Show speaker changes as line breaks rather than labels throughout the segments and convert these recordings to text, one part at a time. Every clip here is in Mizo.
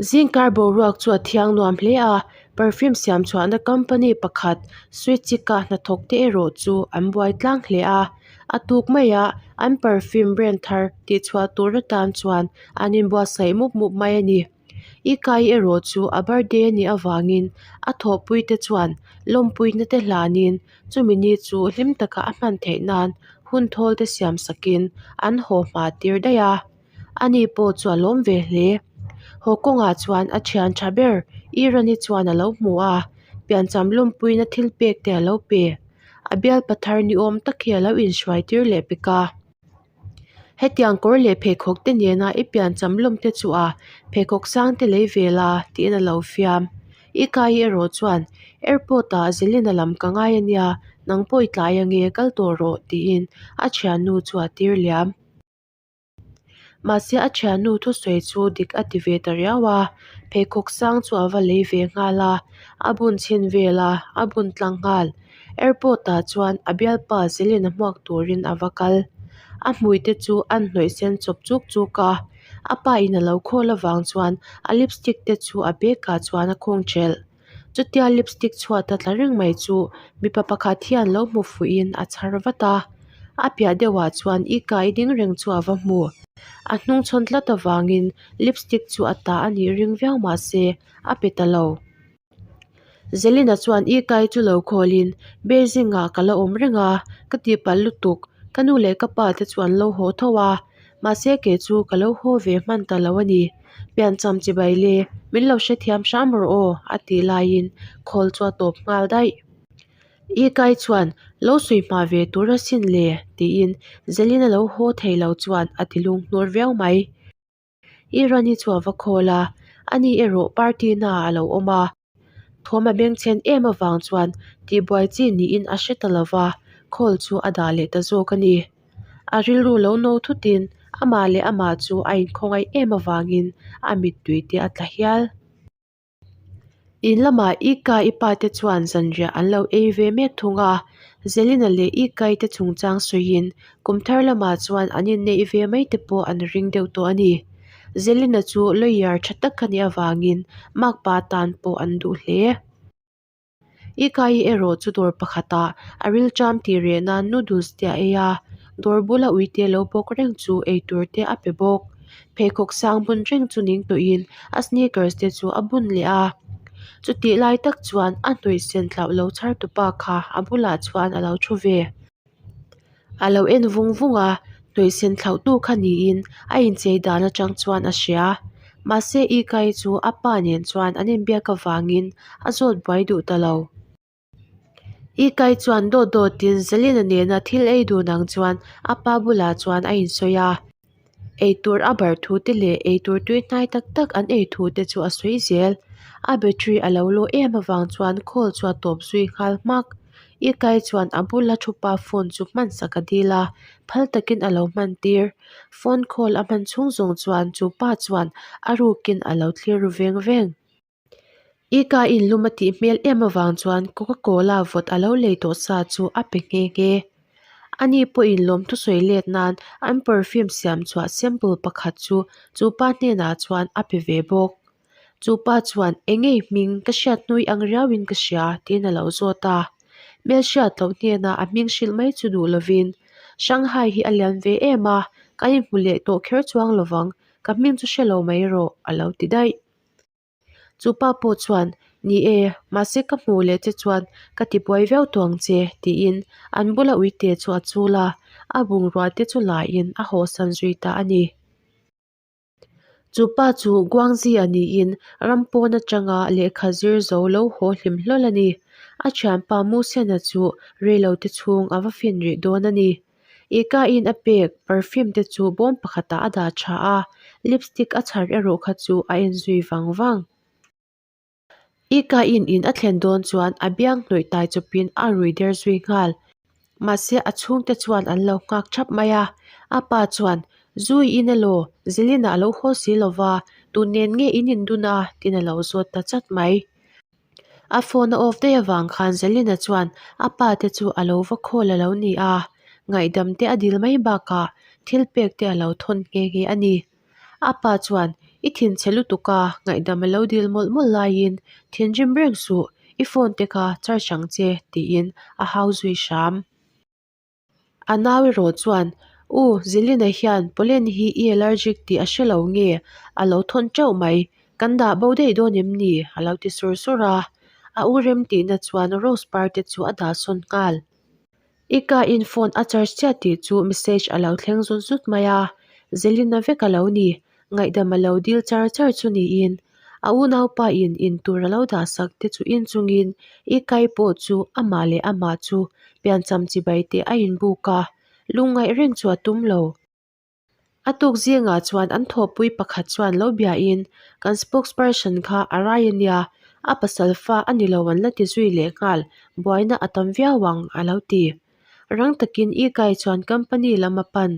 Zingkar boruak chu a thiang nuam hle a, perfume siam chhuahna company pakhat Sweetchika hnathawk te erawh chu an buai tlang hle a, a tuk maiah an perfume brand thar tihchhuah tur atan chuan an inbuatsaih mup mup mai a ni. Ikai erawh chu a birthday a nih avangin a thawhpui te chuan lawmpuina te hlanin chumi ni chu hlim taka a hman theih nan hun thawl te siam sakin an haw hma tir daih a. Ani pawh chu a lawm ve hle. Haw kawngah chuan a thian tha ber Irani chuan a lo hmu a, piancham lawmpuina thil pek te a lo pe. A bialpa thar ni awm tak hi a lo inhruai tir leh pek a. Hetiang kawr leh pheikhawk te nena i piancham lawm te chu a pheikhawk sang te lei ve la tiin a lo fiam. I kai erawh chuan airport ah Zelina lam ka ngai ania nang pawh i tlai ange kal tawh rawh tiin a thiannu chu a tir liam. Mahse a thiannu thusawi chu dik a ti ve ta riau a, pheikhawk sang chu a va lei ve nghal a, a bun chhin vel a, a bun tlang nghal. Airport ah chuan a bialpa Zelina hmuak turin a va kal. A hmui te chu an hnawih sen chawp chuk chuk a, a pa in a lo khawl avang chuan a lipstick te chu a bag ah chuan a khawng thelh. Chutia lipstick chhuat a tla reng mai chu mipa pakhat hian lo hmu fuhin a chhar vat a, a piah deuhah chuan i kai ding reng chu a va hmu. A hnung chhawn tlat avangin lipstick chu a ta a nih ring viau mahse a pe ta lo. Zelina chuan i kai chu lo khawlin Beijing ah ka la awm reng a, ka tihpalh lutuk, ka nu leh ka pa te chu an lo haw tho a, mahse kei chu ka lo haw ve hman ta lo a ni. Piancham chibai le, min lo hrethiam hram rawh aw a tih laiin khawl chu a tawp nghal daih. I kai chuan lo sawi hma ve tur asin le tiin Zelina lo haw thei lo chuan a ti lung hnur viau mai. I Rani chu a va khawl a, ani erawh party naah a lo awm a. Thawm a bengchhen em avang chuan tihbuai chi niin a hre ta lo va, call chu a dah leh ta zawk a ni. A rilru lo no thutin amah leh amah chu a inkhawngaih em avangin a mittui te a tla hial. In lamah Ika i pa te chuan zanriah an lo ei ve mek thung a, Zelina leh Ikai te chungchang sawiin kum thar lamah chuan an inneih ve mai te pawh an ring deuh tawh a ni. Zelina chu lawyer tha tak a nih avangin makpa tan pawh an duh hle. Ikai erawh chu dawr pakhatah a rilṭam tih reh nan noodles te a ei a, dawr bula uite lo bawk reng chu eitur te a pe bawk. Pheikhawk sang bun reng chu ning tawhin a sneakers te chu a bun leh a. Chutih lai tak chuan a hnawih sen thlauh lo chhar tupa kha a bulah chuan a lo thu ve. A lo en vung vung a, hnawihsen thlauhtu kha niin a inchei dan atang chuan a hria. Mahse Ikai chu a pa nen chuan an inbiak avangin a zawt buai duh ta lo. Ikai chuan dawt dawtin Zelina nena thil ei dun ang chuan a pa bulah chuan a insawi a. Eitur a bar thu te leh eitur tui hnai tak tak an ei thu te chu a sawi zel. A battery a lo low em avang chuan call chu a tawp zui nghal hmak. I kai chuan a bula thupa phone chu hman sak a dil a, phal takin a lo hman tir. Phone call a hman chhung zawng chuan chu pa chuan a rukin a lo thlir ru veng veng. I ka inlum a tih hmel em avang chuan Coca Cola vawt a lo lei tawh sa chu a pe nghe nghe. Ani pawhin lawmthu sawi let nan an perfume siam chhuah sample pakhat chu chu pa hnenah chuan a pe ve bawk. Chu pa chuan eng nge hming ka hriat hnui ang riauin ka hria tiin a lo zawt a. Hmelhriat loh hnenah a hming hrilh mai chu duh lovin Shanghai hi a lian ve em a, kan inhmu leh tawh kher chuang lovang, ka hming chu hre lo mai rawh a lo ti daih. Chu pa pawh chuan, Ni e, mahse ka hmuh leh che chuan ka ti buai viau tawh ang che, tiin an bula uite chu a chul a, a bungrua te chu laiin a hawhsan zui ta a ni. Chu pa chu Guangxi a niin ram pawn atanga lehkha zir zo lo haw hlim hlawl a ni. A thianpa Musena chu reilote chhung a va fin rih dawn a ni. Ika in a pek perfume te chu bawm pakhatah a dah tha a, lipstick a chhar erawh kha chu a en zui vang vang. Ika in in a thlen dawn chuan a biang hnawih tai chawpin a rui der zui nghal. Mahse a chhungte chuan an lo nghak thap mai a, a pa chuan Zui in elaw, Zelina a lo haw si lova, tun nen nge in indun a? tiin a lo zawt ta chat mai. A phone a off daih avang khan Zelina chuan a pa te chu a lo va call a lo ni a, ngaihdam te a dil mai bakah thil pek te a lo thawn nghe nghe a ni. A pa chuan, I thinchhe lutuk a, ngaihdam a lo dil mawlh mawlh laiin thinrim reng suh, i phone te kha charge ang che tiin a hau zui hram. A nau erawh chuan, U, Zilina hian pollen hi i allergic tih a hre lo nge? A lo thawn teuh mai, kan dah bo daih dawn em ni? a lo ti sur sur a. A u rem tihna chuan Rose par te chu a dah sawn nghal. I ka in phone a charge chiah tih chu message a lo thleng zut zut mai a, Zelina vek a lo ni, ngaihdam a lo dil char char chu niin a unaupa in in tur a lo dah sak te chu in chungin i kai pawh chu amah leh amah chu piancham chibai te a inbuk a, lungngaih reng chu a tum lo. A tuk zingah chuan an thawhpui pakhat chuan lo biain kan spokesperson kha a rai a nia, a pasal fa a ni lo an la ti zui leh nghal, buaina a tam viau ang a lo ti. Rang takin i kai chuan company lam a pan.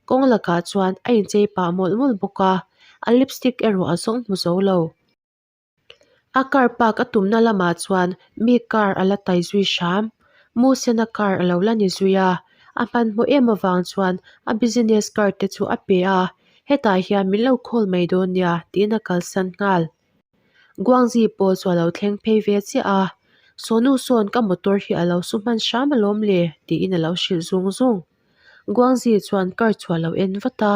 Kawng lakah chuan a inchei pah mawlh mawlh bawk a, a lipstick erawh a zawng hmu zo lo. A car park a tumna lamah chuan mi car a la tai zui hram. Mu sena car a lo la ni zui a, a hmanhmawh em avang chuan a business card te chu a pe a, hetah hian min lo call mai dawn nia tiin a kalsan nghal. Guangzi pawh chu a lo thleng phei ve chiah a, Sawnu sawn ka motor hi a lo su hman hram alawm le tiin a lo hrilh zung zung. Guangzi chuan car chu a lo en vat a,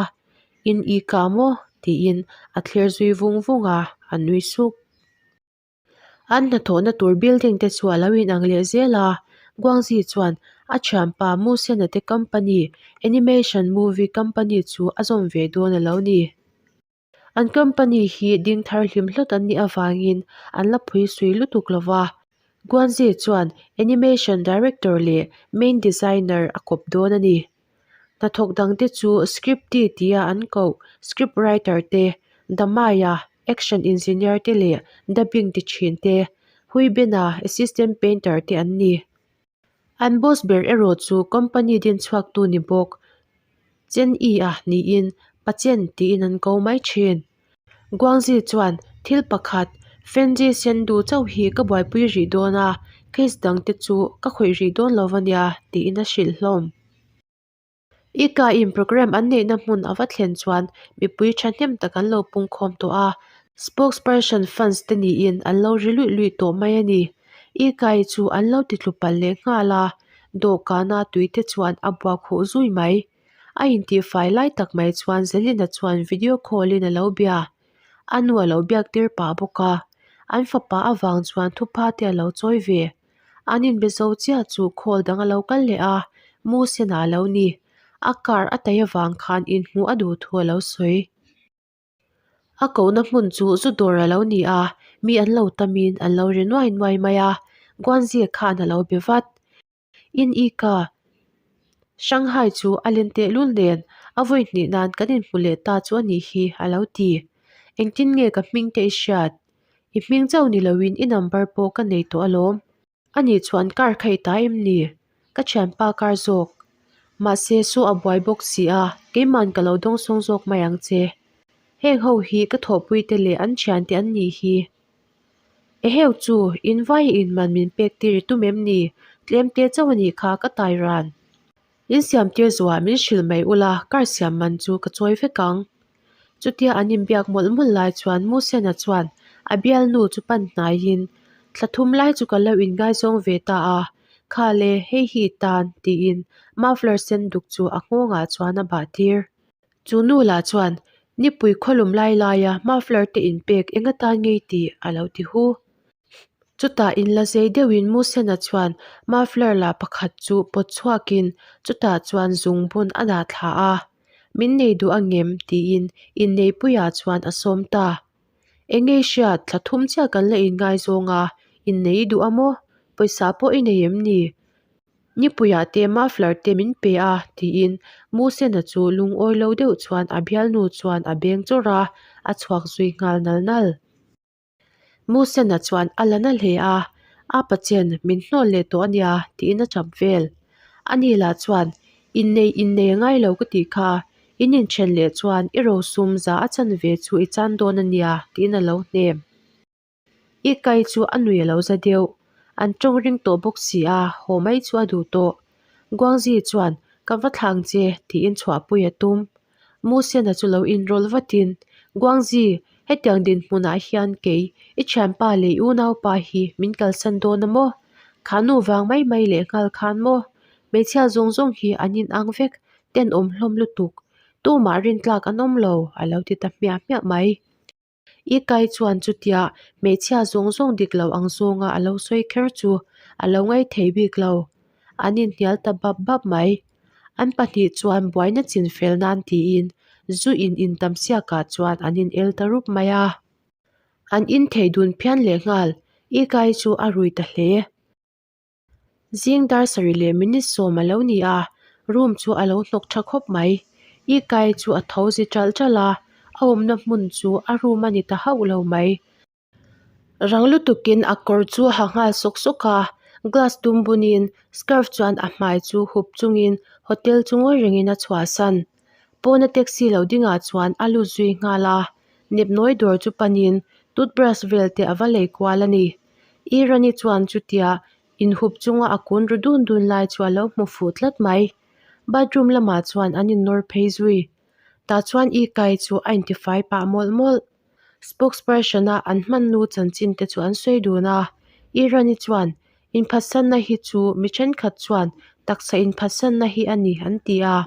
In i kah maw? tiin a thlir zui vung vung a, a nui suk. An hnathawhna tur building te chu a lo inang leh zel a, Guangzi chuan a thianpa Mu Sena te company, animation movie company chu a zawm ve dawn a lo ni. An company hi ding thar hlim hlawt an nih avangin an la phui sui lutuk lo va. Guanzi chuan animation director leh main designer a kawp dawn a ni. Hnathawk dangte chu scriptee tia an koh script writer te, Damaya, action engineer te leh dubbing ti thin te, Huibena, assistant painter te an ni. An boss ber erawh chu company din chhuaktu ni bawk Chen Yi-a niin Pa Chen tiin an ko mai thin. Guangzi chuan thil pakhat Fenji Sendu chauh hi ka buaipui rih dawn a, case dang te chu ka khawih rih dawn lo ania tiin a hrilh hlawm. I ka in programme an neihna hmun a va thlen chuan mipui thahnem tak an lo pungkhawm tawh a, spokesperson fans te niin an lo ri luih luih tawh mai a ni. I kai chu an lo titlu palh leh nghal a, dawhkana tui te chuan a buak huh zui mai. A intihfai lai tak mai chuan Zelina chuan video call in a lo bia. A nu a lo biak tir pah bawk a, an fapa avang chuan thupha te a lo chawi ve. An inbe zo chiah chu call dang a lo kal leh a, Mu Sena a lo ni. A car a tai avang khan inhmuh a duh thu a lo sawi. A kohna hmun chu zu dawr a lo ni a, mi an lo tamin an lo ri nuai nuai mai a, Guanzia khan a lo be vat. In i ka Shanghai chu a len tehlul nen a vawi hnih nan kan inhmu leh ta chu a nih hi a lo ti. Engtin nge ka hming te i hriat? I hming chauh ni loin i number pawh ka nei tawh alawm. Ani chuan car kha i ta em ni? Ka thianpa car zawk. Mahse su a buai bawk si a, keiman ka lo dawngsawng zawk mai ang che. Heng ho hi ka thawhpuite leh an thiante an nih hi. Eheu chu, in vai in man min pek tir i tum em ni? Tlem te chauh a nih kha ka tai ran. In siam tir zuah min hrilh mai ula, car siam man chu ka chawi vek ang. Chutia an inbiak mawlh mawlh lai chuan Musena chuan a bialnu chu pan hnaiin, Thla thum lai chu ka lo inngaizawng ve ta a, kha le, hei hi i tan, tiin muffler sen duk chu a nghawngah chuan a bah tir. Chu nu lah chuan, Nipui khawlum lai laia muffler te inpek eng atan ngei tih a lo ti hu. Chutah inla zei deuhin Musena chuan muffler lah pakhat chu pawt chhuakin chutah chuan zungbun a dah thla a. Min nei duh angem? tiin inneipuiah chuan a sawm ta. Enge i hriat, thla thum chiah kan la inngaizawng a, innei i duh a maw? Pawisa pawh i nei em ni? Nipuiah te muffler te min pe a tiin Musena chu lungawi lo deuh chuan a bialnu chuan a beng chawrh a, a chhuak zui nghal nal nal. Musena chuan a la na hle a, A pachen min hnawl leh tawh a nia tiin a chap vel. Ani lah chuan Innei innei a ngai lo ka tih kha, in inthen leh chuan i rosum za a chan ve chu i chan dawn a nia tiin a lo hnem. I kai chu a nui a lo za deuh. An tawng ring tawh bawk si a, haw mai chu a duh tawh. Guangzi chuan, Ka va thlang che, tiin chhuahpui a tum. Musena chu lo inrawlh vatin, Guangzi, hetiang dinhmunah hian kei, i thianpa leh i unaupa hi min kalsan dawn a maw? Kha nu vang mai mai leh nghal khan maw? Hmeichhia zawng zawng hi an inang vek, tenawm hlawm lutuk. Tumah rintlak an awm lo, a lo ti ta hmiah hmiah mai. I kai chuan chutia hmeichhia zawng zawng dik lo ang zawnga a lo sawi kher chu a lo ngaih thei bik lo. An inhnial ta bap bap mai. An pahnih chuan buaina chin fel nan tiin zu in intam siakah chuan an in el ta rup mai a. An in thei dun phian leh nghal, I kai chu a rui ta hle. Zing dar sarih leh minute sawm a lo ni a, room chu a lo hnawk tha khawp mai. I kai chu a tho zi ṭalh ṭalh a, a awmna hmun chu a room a ni ta hauh lo mai. Rang lutukin a kawr chu a ha nghal sawk sawk a, glass dum bunin scarf chuan a hmai chu hup chungin hotel chu ngawi rengin a chhuahsan. Pawna taxi lo dingah chuan a lut zui nghal a, nepnawi dawr chu panin toothbrush vel te a va lei kual a ni. Irani chuan chutia inhup chunga a kun ru dun dun lai chu a lo hmu fuh tlat mai. Bathroom lamah chuan an innawr phei zui. Tah chuan I Kai chu a intifai pah mawlh mawlh. Spokesperson-a an hman nu chanchin te chu an sawi dun a. Irani chuan, Inphatsanna hi chu mi thenkhat chuan taksa inphatsanna hi a ni an ti a.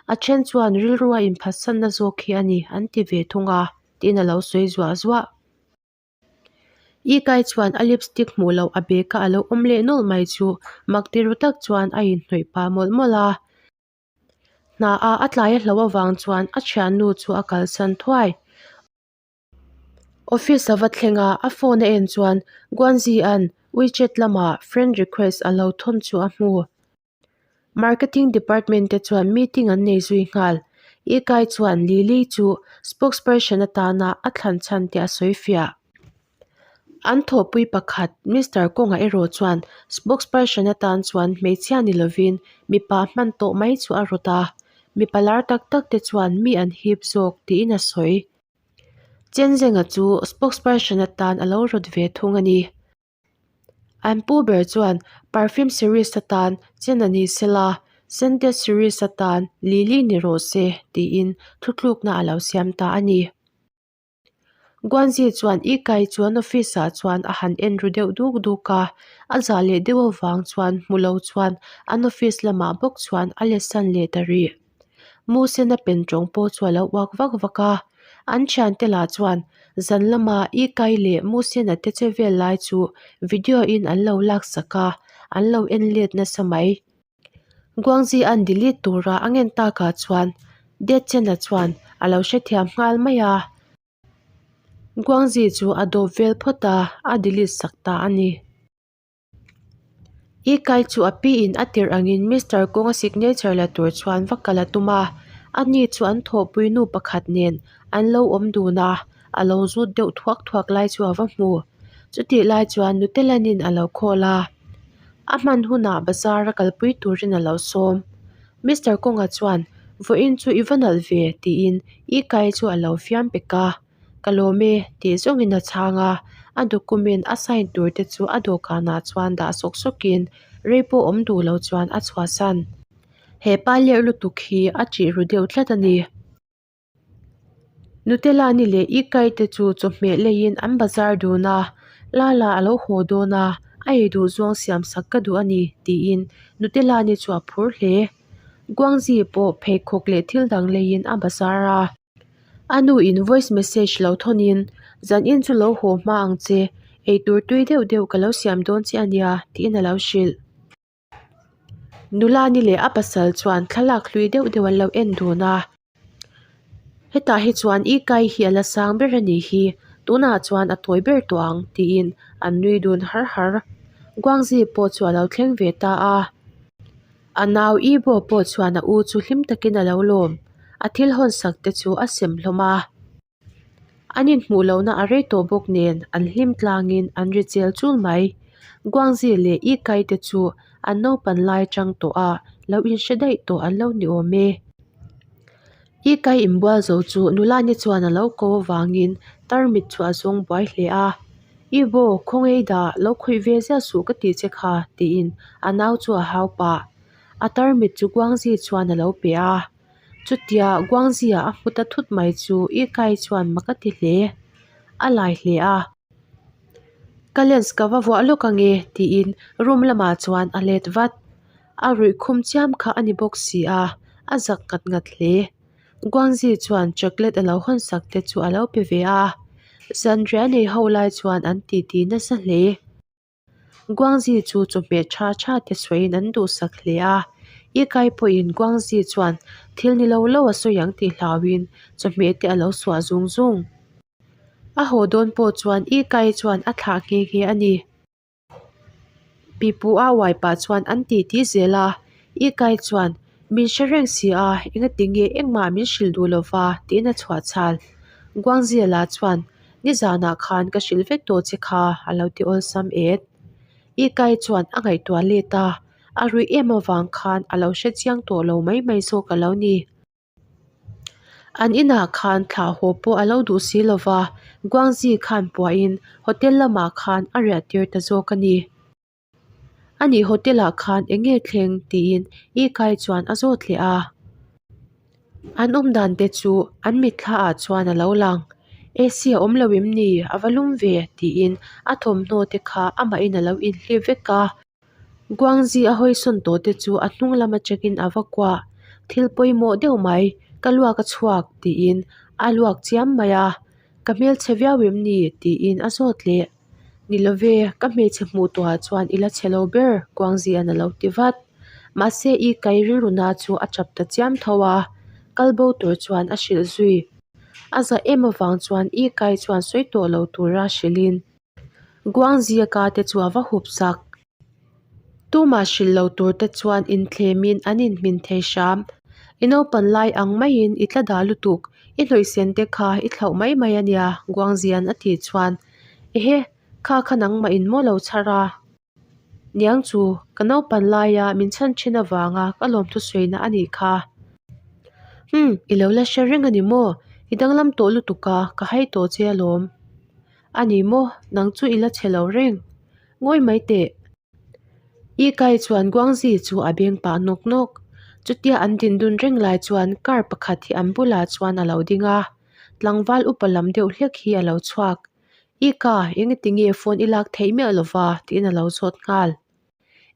A then chuan rilrua inphatsanna zawk hi a ni an ti ve thung a, tiin a lo sawi zuah zuah. I kai chuan a lipstick hmuh loh a bag a alo awm leh nawlh mai chu mak ti ru tak chuan a inhnawih pah mawlh mawlh a. Hna a a tlai a hloh avang chuan a thiannu chu a kalsan thuai. Office a va thleng a, a phone a en chuan Guanzi-a'n WeChat lamah friend request a lo thawn chu a hmu. Marketing department te chuan meeting an nei zui nghal. Ikai chuan Lily chu spokesperson atana a thlan chhan te a sawi fiah. An thawhpui pakhat Mister Kawnga erawh chuan spokesperson atan chuan hmeichhia ni lovin mipa hman tawh mai chu a rawt a, mipa lar tak tak te chuan mi an hip zawk tiin a sawi. Chenzenga chu spokesperson atan a lo rawt ve thung a ni. An pu ber chuan perfume series atan chen a ni sela, scented series atan Lily ni rawh se tiin thutlukna a lo siam ta a ni. Guanzi chuan I Kai chu an office ah chuan a han en ru deuh duk duk a, a zah leh deuh avang chuan hmu lo chuan an office lamah bawk chuan a let san leh ta rih. Musen a pen tawng pawh chu a lo uak vak vak a, an thiante lah chuan zan lama I Kai leh Musena te che vel lai chu video in an lo lak sak a, an lo en let nasa mai. Guangzi an delete tura a ngen takah chuan Det Chena chuan a lo hrethiam nghal mai a. Guangzi chu a dawp vel phawt a, a delete sak ta a ni. I kai chu a pi in a tirh angin Mister Kawnga signature la tur chuan va kal a tum a, ani chu an thawhpui nu pakhat nen an lo awm dun a, a lo zut deuh thuak thuak lai chu a va hmu. Chutih lai chuan Nutelanin a lo call a, a hman hunah bazar a kalpui turin a lo sawm. Mister Kawnga chuan vawiin chu i va nalh ve tiin i kai chu a lo fiam pek a. Ka lawm e tih zawngin a chhang a, a document a sign tur te chu a dawhkanah chuan dah sawk sawkin rei pawh awm duh lo chuan a chhuahsan. He pa lerh lutuk hi a ṭih ru deuh tlat a ni. Nutella-ni leh Ikai te chu chawhmeh leiin an bazar dun a, Lala a lo haw dawn a, a ei duh zawng siam sak ka duh a ni tiin Nutella-ni chu a phur hle. Guangzi pawh pheikhawk leh thil dang leiin a bazar a. A nu in voice message lo thawn in, Zan in chu lo haw hma ang che, eitur tui deuh deuh ka lo siam dawn che a nia tiin a lo hrilh. Nula ni leh a pasal chuan thlalak hlui deuh deuh an lo en dun a, hetah hi chuan i kai hi a la sang ber a nih hi, tunah chuan a tawi ber tawh ang tiin an nui dun har har. Guangzi pawh chu a lo thleng ve ta a. A nau Ibo pawh chuan a u chu hlim takin a lo lawm, a thil hawn sak te chu a sem hlawm a. An inhmuh lohna a rei tawh bawk nen an hlim tlangin an ri chel chul mai. Guangzi leh Yi Kai te chu an naupan lai chang tawh a, lo inhre daih tawh an lo ni awm e. Yi Kai inbual zo chu nula ni chuan a lo ko avangin tarmit chu a zawng buai hle a. Ibo, khawngei dah, lo khawih ve ziah suh ka tih che kha, tiin a nau chu a hau pah. A tarmit chu Guangzi chuan a lo pe a. Chutia Guangzia a hmu ta thut mai chu Ikai chuan mak a ti hle. A lai hle a. Ka lens ka va vuah lawk ange tiin room lamah chuan a let vat. A ruih khum chiam kha a ni bawk si a, a zak ngat ngat hle. Guangzi chuan chocolate a lo hawn sak te chu a lo pe ve a. Zanriah nei ho lai chuan an titi nasa hle. Guangzi chu chawhmeh tha tha te sawiin an duhsak hle a, Ikai pawhin Guangzi chuan thil ni lo lo a sawi ang tih hlauhin chawhmeh te a lo suah zung zung. A haw dawn pawh chuan Ikai chuan a thlah nghe nghe a ni. Pipu a uai pah chuan an titi zel a, Ikai chuan min hre reng si a, engati nge engmah min hrilh duh lova tiin a chhuah chhal. Guangzi lah chuan Nizanah khan ka hrilh vek tawh che kha a lo ti awlsam et. Ikai chuan a ngaihtuah let a, a ruih em avang khan a lo hre chiang tawh lo mai mai zawk a lo ni. An inah khan thlah haw pawh a lo duh si lo va, Guangzi khan puahin hotel lamah khan a riah tir ta zawk a ni. A nih hotel ah khan eng nge thleng tiin Ikai chuan a zawt leh a. An awm dan te chu an mitthla ah chuan a lo lang. AC a awm lo em ni? A va lum ve tiin a thawmhnaw te kha amahin a lo inhlip vek a. Guangzi a hawisawn tawh te chu a hnung lam atangin a va kuah. Thil pawimawh deuh mai ka luak a chhuak tiin a luak chiam mai a. Ka hmelchhe viau em ni? tiin a zawt leh. Ni love, ka hmeichhe hmuh tawhah chuan i la chhe lo ber, Guangzian a lo ti vat. Mahse i kai rilruna chu a chap ta chiam tho a, kal bo tur chuan a hrilh zui. A za em avang chuan i kai chuan sawi tawh lo tura hrilhin Guangzia ka te chu a va hup sak. Tumah hrilh lo tur te chuan inthlemin an inhmin thei hram. I naupan lai ang maiin i tla dah lutuk, i hnawihsen te kha i thlauh mai mai a nia, Guangzian a tih chuan. Ehe, kha kha nangmah in maw lo chhar a? Niang chu, ka naupan laia min chhan thin avanga ka lawmthu sawiina a nih kha. Umm, i lo la hre reng a ni maw? I danglam tawh lutuk a, ka hai tawh che alawm. A ni maw, nang chu i la chhe lo reng. Ngawi mai teh. I kai chuan Guangzi chu a beng pah nawk nawk. Chutia an din dun reng lai chuan car pakhat hi an bulah chuan a lo ding a. Tlangval upa lam deuh hlek hi a lo chhuak. I ka, engati nge phone i lak theih miah lova? tiin a lo zawt nghal.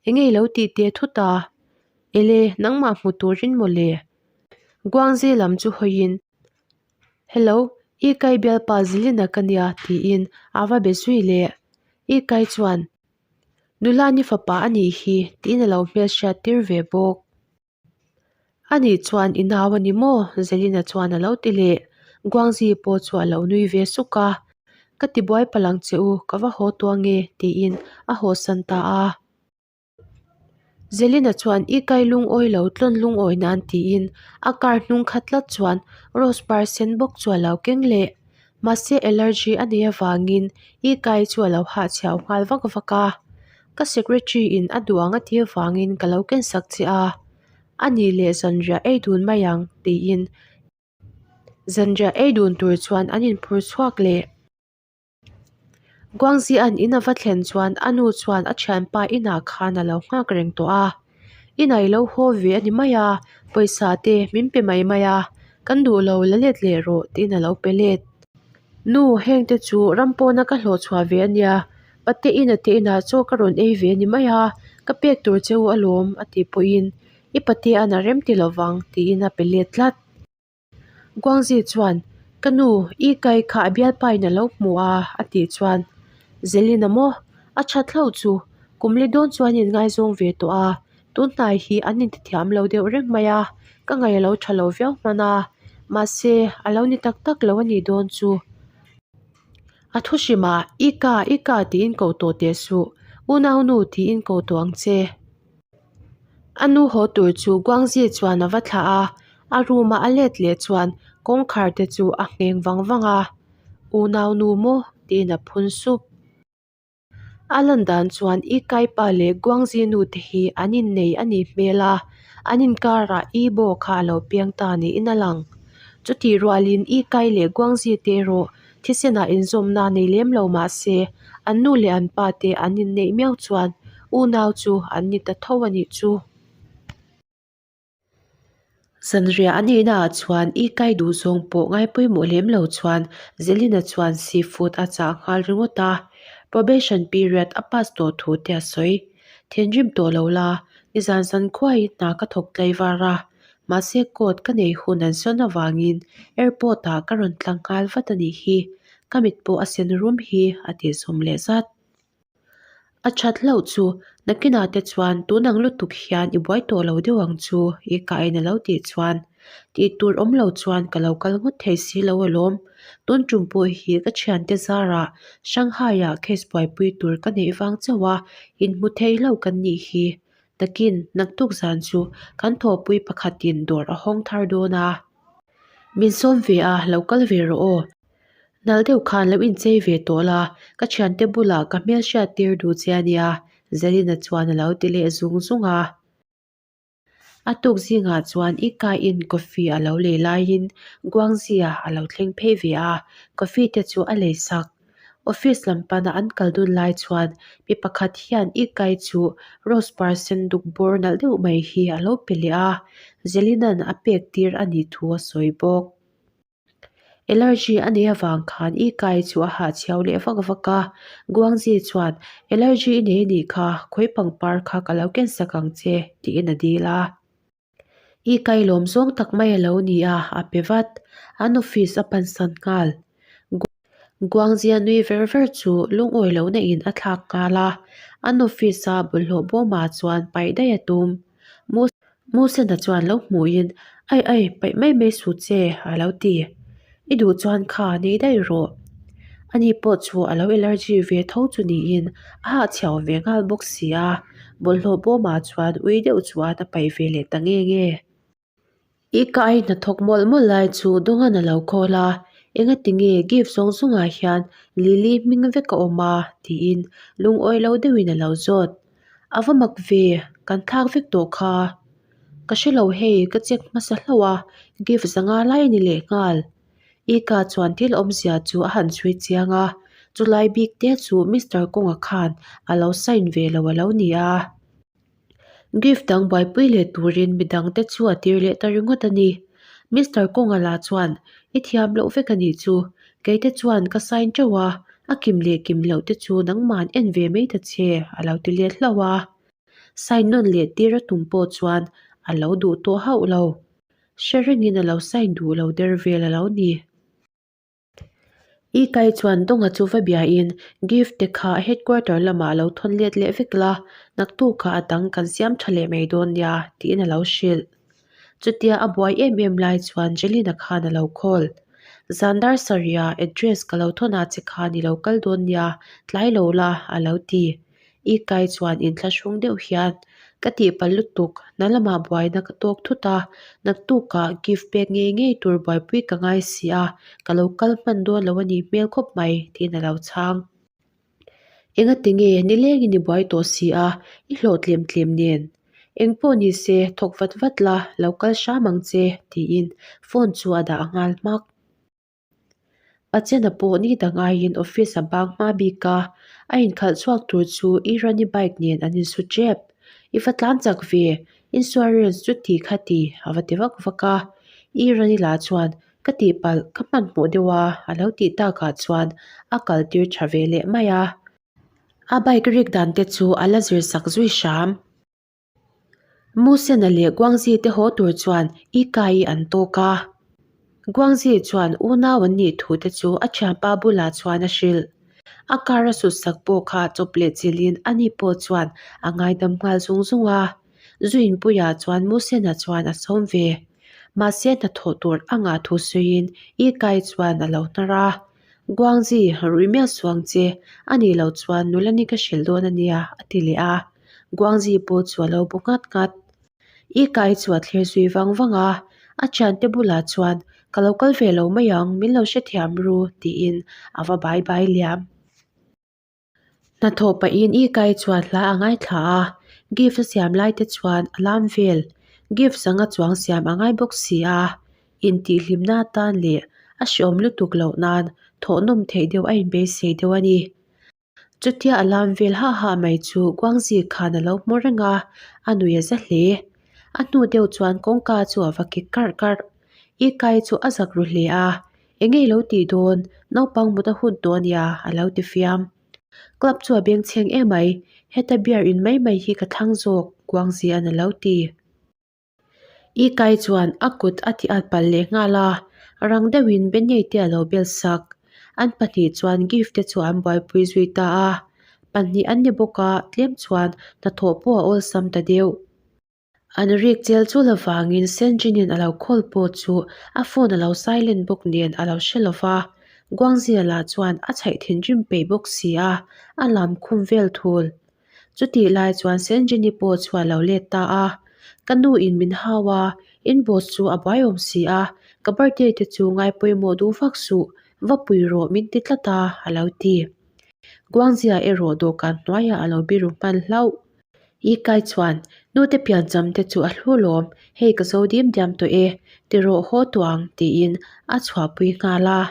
Enge i lo tih teh thut a? Ele, nangmah hmu turin mawle. Guangzi lam chu hawiin. Hello, i kai bialpa Zilina ka nia tiin a va be zui leh. I kai chuan nula ni fapa a nih hi tiin a lo hmelhriat tir ve bawk. A nih chuan i nau a ni maw? Zilina chuan a lo ti leh. Guangzi pawh chu a lo nui ve suk a. Ka tibuai palang che u, ka va haw tawh ange tiin a hawsan ta a. Zelina chuan i kai lungawi lo tlawn lungawi nan tiin a car hnung khat tlat chuan rose par sen bawk chu a lo keng leh. Mahse allergy a nei avangin i kai chu a lo hahchhiau nghal vak vak a. Ka secretary in a duh ang a tih avangin ka lo ken sak che a, a nih leh zanriah ei dun mai ang tiin zanriah ei dun tur chuan an inphur chhuak leh. Guangzia'n in a va thlen chuan a nu chuan a thianpa inah khan a lo nghak reng tawh a, inah i lo haw ve a ni mai a, pawisa te min pe mai mai a, kan duh lo la let leh rawh tiin a lo pe let. Nu, heng te chu ram pawna ka hlawh chhuah ve a nia, pate ina te inah chaw ka rawn ei ve a ni mai a, ka pek tur che u alawm a tih pawhin i patea'n a rem ti lovang tiin a pe let tlat. Guangzi chuan, Ka nu, i kai kha a bialpain a lo hmu a, a tih chuan, Zelina maw? A that hlauh chu, kum li dawn chuan inngaizawng ve tawh a, tun hnai hi an intithiam lo deuh reng mai a, ka ngaih a lo tha lo viau hman a, mahse, a lo ni tak tak lo a nih dawn chu. A thu hrimah, I ka, i ka tiin ko tawh teh suh, unaunu tiin ko tawh ang che. A nu haw tur chu Guangzi chuan a va thlah a, a room a a let leh chuan kawngkhar te chu a ngheng vang vang a, Unau nu maw? tiin a phun sup. A lan dan chuan I Kai pa leh Guangzi nu te hi an innei a nih hmel a, an inkarah I Bo kha a lo piang ta niin a lang. Chutih rualin I Kai leh Guangzi te erawh Thisenah inzawmna nei lem lo mah se, an nu leh an pa te an inneih miau chuan unau chu an ni ta tho a nih chu. Zanriah an einaah chuan i kai duh zawng pawh ngaipawimawh lem lo chuan Zelina chuan seafood a chah nghal ringawt a, probation period a pass tawh thu te a sawi. Thinrim tawh lo la, nizan zankhuaiin hna ka thawk tlaivar a, mahse coat ka nei hun an sawn avangin airport ah ka rawn tlang nghal vat a nih hi, ka mit pawh a sen rum hi a tih zawm leh zat. A that hlauh chu nakinah te chuan tun ang lutuk hian i buai tawh lo deuh ang chu i kain a lo tih chuan tih tur awm lo chuan ka lo kal ngawt thei si lo alawm. Tun tum pawh hi ka thiante zarah Shanghai ah case buaipui tur ka neih vang chauh a inhmu thei hlauh kan nih hi. Takin naktuk zan chu kan thawhpui pakhatin dawr a hawng thar dawn a. Min sawm ve a lo kal ve rawh aw. Nalh deuh khan lo inchei ve tawh la, ka thiante bulah ka hmel hriat tir duh che a nia, Zalina chuan a lo ti leh zung zung a. A tuk zingah chuan i kaiin coffee a lo lei laiin Guangzia a lo thleng phei ve a, coffee te chu a lei sak. Office lam pana an kal dun lai chuan mi pakhat hian i kai chu rose par sen duk bawr nalh deuh mai hi a lo pe leh a, Zalina'n a pek tir a nih thu a sawi bawk. Allergy a nei avang khan i kai chu a hahchhiau leh vak vak a, Guangzi chuan Allergy i nei a nih kha, khawi pangpar kha ka lo ken sak ang che tiin a dil a. I kai lawm zawng tak mai a lo ni a, a pe vat. An office a pansan nghal. Guangzia nui ver ver chu lungawi lohna in a thlak nghal a, an office a bawlhhlawh bawmah chuan paih daih a tum. Musena chuan lo hmuhin, Ai ai, paih mai mai suh che, a lo ti. I duh chuan kha nei daih rawh. Ani pawh chu a lo allergy ve tho chu niin a hahchhiau ve nghal bawk si a, bawlhhlawh bawmah chuan ui deuh chuan a paih ve leh ta nge nge. I ka ai hnathawk mawlh mawlh lai chu Dawngan a lo call a, Engati nge gift zawng zawngah hian Lily hming vek a awm a? tiin lungawi lo deuhin a lo zawt. A va mak ve, kan thlak vek tawh kha. Ka hre lo hei, ka check hmasa hlauh a, gift zanga lai a ni lehnghal. Ika chuan thil awmzia chu a han chhui chiang a, chulai bik te chu Mister Kawnga khan a lo sign ve lo a lo ni a. Gift dang buaipui leh turin midang te chu a tir leh ta ringawt a ni. Mister Kawnga lah chuan, I thiam loh vek a nih chu, kei te chuan ka sign teuh a, a kim leh kim loh te chu nangman en ve mai ta che, a lo ti let hlauh a. Sign nawn leh tir a tum pawh chuan a lo duh tawh hauh lo. Hre rengin a lo sign duh lo der vel a lo ni. I kai chuan Dawnga chu va biain gift te kha headquarter lamah lo thawn let leh vek la, naktukah a dang kan siam tha leh mai dawn nia tiin a lo hrilh. Chutia a buai em em lai chuan Jelina khan a lo call. Zan dar sarih ah address ka lo thawn ah che khan i lo kal dawn nia, tlai lo la a lo ti. I kai chuan inthlahrung deuh hian, Ka tihpalh lutuk, hna lamah buaina ka tawk thut a, naktukah gift pek ngei ngei tur buaipui ka ngai si a, ka lo kal hman dawn lo a nih hmel khawp mai, tiin a lo chhang. Engati nge nilengin i buai tawh si a, i hlawh tlem tlem nen. Engpawh ni se, thawk vat vat la, lo kal hram ang che, tiin phone chu a dah nghal hmak. Pachena pawh ni dang aiin office a bang hma bik a, a inkhalh chhuak tur chu Irani bike nen an insu tep. I va tlan chak ve, insurance chu ti kha ti a va ti vak vak a. Irani lah chuan ka tihpalh ka hmanhmawh deuh a a lo tih takah chuan a kal tir tha ve leh mai a. A bike rik dan te chu a la zir sak zui hram. Musena leh Guangzi te haw tur chuan i kai an tawk a. Guangzi chuan unau an nih thu te chu a thianpa bulah chuan a hrilh. A car a sut sak pawh kha chawp leh chilhin ani pawh chuan a ngaidam nghal zung zung a. Zu inpuiah chuan Musena chuan a sawm ve. Mahse hnathawh tur a ngah thu sawiin i kai chuan a lo hnar a. Guangzi, rui miah suang che, a nih loh chuan nula ni ka hrilh dawn a nia, a ti leh a. Guangzi pawh chu a lo bu nghat nghat. I kai chu a thlir zui vang vang a, a thiante bulah chuan, Ka lo kal ve lo mai ang, min lo hrethiam ru, tiin a va bai bai liam. Hnathawh pahin i kai chuan hla a ngaithla a, gift a siam lai te chuan a lam vel. Gift sanga chuang siam a ngai bawk si a, intihhlimna atan leh a hreawm lutuk loh nan thawhnawm theih deuh a inbeisei deuh a ni. Chutia a lam vel hah hah mai chu Guangzi khan a lo hmu reng a, a nui a za hle. A hnu deuh chuan kawngka chu a va kik karh karh. I kai chu a zak ru hle a, Enge i lo tih dawn? Naupang mut a hun tawh a nia, a lo ti fiam. Club chu a bengchheng emai, heta beer in mai mai hi ka thlang zawk, Guangzia'n a lo ti. I kai chuan a kut a ti at palh leh nghal a, rang deuhin Benny te a lo bel sak. An pahnih chuan gift te chu an buaipui zui ta a, pahnih an ni bawk a, tlem chuan hnathawh pawh a awlsam ta deuh. An rik chel chul avangin Senjinin a lo call pawh chu a phone a lo silent bawk nen a lo hre lo va, Guangzia lah chuan a chhaih thinrim peih bawk si a, a lam khum vel thul. Chutih lai chuan Senjini pawh chu a lo let ta a, Ka nu in min hau a, in boss chu a buai awm si a, ka birthday te chu ngai pawimawh duh vak suh, va pui rawh min ti tlat a, a lo ti. Guangzia erawh dawhkan hnuaiah a lo biru hman hlauh. I kai chuan nute piancham te chu a hlu lawm, hei ka zo dim diam tawh e, ti rawh haw tawh ang tiin a chhuahpui nghal a.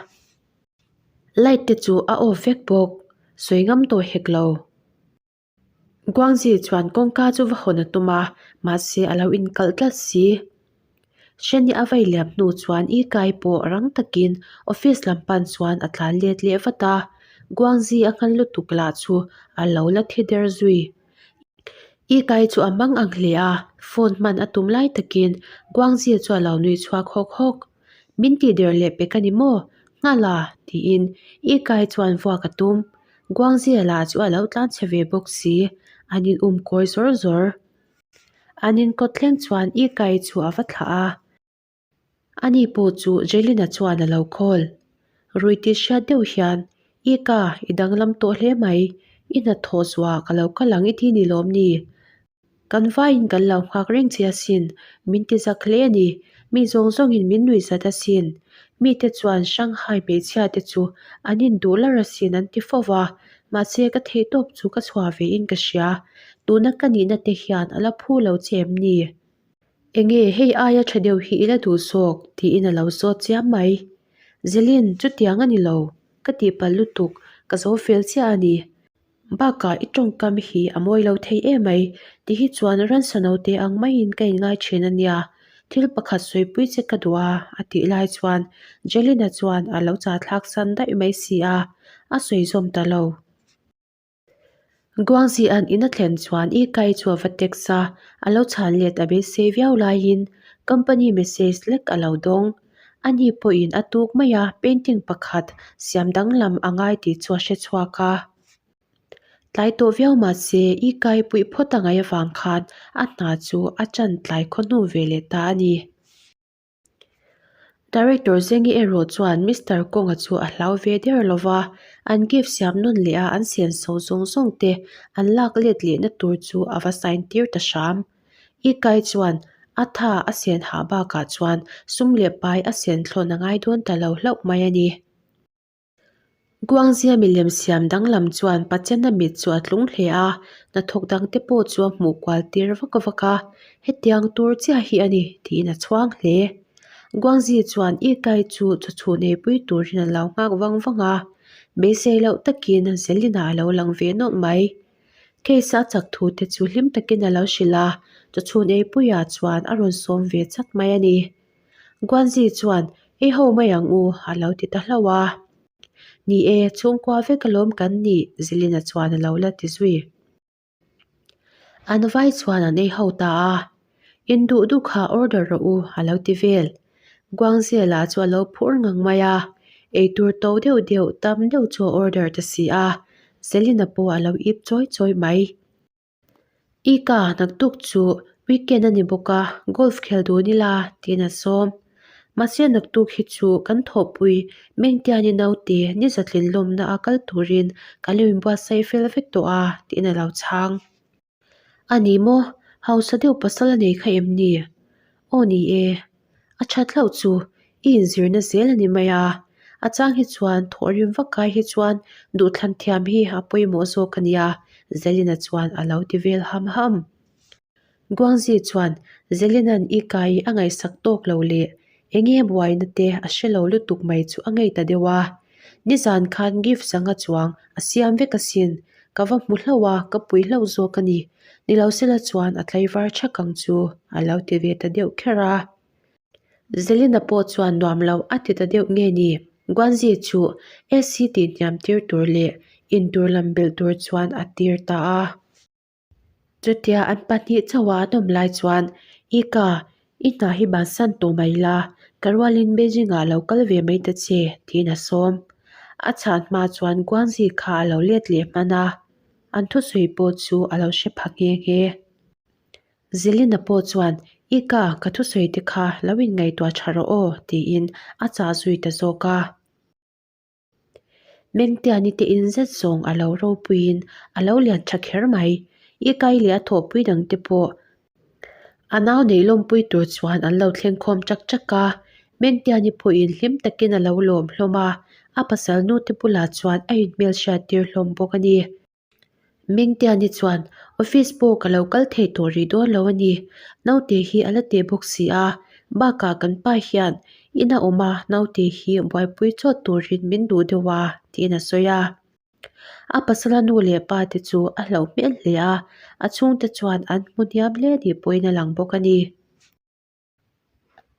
Light te chu a off vek bawk, sawi ngam tawh hek lo. Guangzi chuan kawngka chu va hawn a tum a, mahse a lo inkalh tlat si. Hreni a vai liam hnu chuan I kai pawh rang takin office lam pan chuan a tlan let leh vat a, Guangzi a nghal lutuk lah chu a lo la thi der zui. I kai chu a mang ang hle a, phone hman a tum lai takin Guangzi chu a lo nui chhuak hawk hawk. Min tih der leh pek a ni maw? Nghal a! tiin I kai chuan vuak a tum. Guangzi lah chu a lo tlan chhe ve bawk si, an in um kawi zawr zawr. An inkawt thleng chuan I kai chu a va thlah a. Ani pawh chu Jelina chuan a lo call. Rui tih hriat deuh hian, I ka, i danglam tawh hle mai. I hnathawh zuah ka lo kal ang i ti ni lawm ni? Kan vaiin kan lo nghak reng che asin, min ti zak hle a ni. Mi zawng zawngin min nuih zat asin. Mite chuan Shanghai hmeichhia te chu an induh lar asin an ti fo va, Mahse ka theih tawp chu ka chhuah ve in ka hria. Tuna ka nihna te hian a la phu lo che em ni? Enge hei aia tha deuh hi i la duh zawk? tiin a lo zawt chiam mai. Zelin, chutiang a ni lo. Ka tihpalh lutuk, ka zo fel chiah a ni. Bakah i tawngkam hi a mawi lo thei emai, ti hi chuan ransa note ang maiin ka inngai thin a nia. Thil pakhat sawipui che ka duh a, a tih lai chuan Jelina chuan a lo chahthlak san daih mai si a, a sawi zawm ta lo. Guangzi'an in a thlen chuan I Kai chu a va text a, a lo chhan let a beisei viau laiin company message lek a lo dawng. Ani pawhin a tuk mai a, painting pakhat siam danglam a ngai tih chu a hre chhuak a. Tlai tawh viau mahse i kai puih phawt a ngaih avang khan a hna chu a chan tlai khaw hnu ve leh ta a ni. Director Zengi erawh chuan Mister Kawnga chu a hlau ve der lo va, an gift siam nawn leh a an senso zawng zawng te an lak let lehna tur chu a va sign tir ta hram. I kai chuan a tha a sen hah bakah chuan sum leh pai a sen thlawn a ngai dawn ta lo hlauh mai a ni. Guangzia milem siam danglam chuan Pachena mit chu a tlung hle a, hnathawk dangte pawh chu a hmuh kual tir vak vak a, hetiang tur chiah hi a ni tiin a chhuang hle. Guangzi chuan I Kai chu chawchhun eipui turin a lo nghak vang vang a, beisei loh takin Zelina a lo lang ve nawlh mai. Case a chak thu te chu hlim takin a lo hrilh a, chawchhun eipuiah chuan a rawn sawm ve chak mai a ni. Guanzi chuan, Ei ho mai ang u, a lo ti ta hlauh a. Ni e, chhungkua vek alawm kan nih, Zilina chuan a lo la ti zui. An vai chuan an ei ho ta a. In duh duh kha order rawh u, a lo ti vel. Guangzela chu a lo phur ngang mai a. Eitur to deuh deuh, tam deuh chu a order ta si a. Zelina pawh a lo ip chawi chawi mai. I ka naktuk chu weekend a ni bawk a, golf khel dun ila tiin a sawm. Mahse naktuk hi chu kan thawhpui Mengtiani naute ni zatlin lawmna a kal turin kan lo inbuatsaih fel vek tawh a tiin a lo chhang. A ni maw, hausa deuh pasal a nei kha em ni? Aw ni e, a that hlauh chu i inzirna zel a ni mai a, a chang hi chuan thawhrim vak kai hi chuan duhthlan thiam hi a pawimawh zawk a nia, Zelina chuan a lo ti vel ham ham. Guangzi chuan Zelina'n i kai a ngaihsak tawk lo leh enge buaina te a hre lo lutuk mai chu a ngei ta deuh a, nizan khan gift sanga chuang a siam vek asin. Ka va hmu hlauh a, ka pui hlauh zawk a ni. Ni lo sela chuan a tlaivar chhak ang chu a lo ti ve ta deuh kher a. Zelina pawh chuan nuam lo a ti ta deuh nge ni? Guanzi chu AC tih hniam tir tur leh intur lam belh tur chuan a tir ta a. Chutia an pahnih chauha an awm lai chuan, Ika, i hna hi bansan tawh mai la, ka rualin Beijing-ah lo kal ve mai ta che, tiin a sawm. A chhan hma chuan Guangxi kha a lo let leh hman a, an thusawi pawh chu a lo hre pha nghe nghe. Zelina pawh chuan, Ika, ka thusawi te kha lo inngaihtuah tha rawh aw, tiin a chah zui ta zawk a. Mengtiani te in zet zawng a lo ropuiin a lo lian tha kher mai. I kai leh a thawhpui dang te pawh a nau neih lawmpui tur chuan an lo thleng khawm chak chak a. Mengtiani pawhin hlim takin a lo lawm hlawm a, a pasal nu te bulah chuan a inhmel hriat tir hlawm bawk a ni. Mengtiani chuan, Office pawh ka lo kal thei tawh rih dawn lo a ni. Naute hi a la teh bawk si a, bakah kan pa hian ina awm a naute hi buaipui chawt turin min duh deuh a, tiin a sawi a. A pasala nu leh pa te chu a hlauh hmel hle a, a chhungte chuan an hmu hniam hle tih pawhin a lang bawk a ni.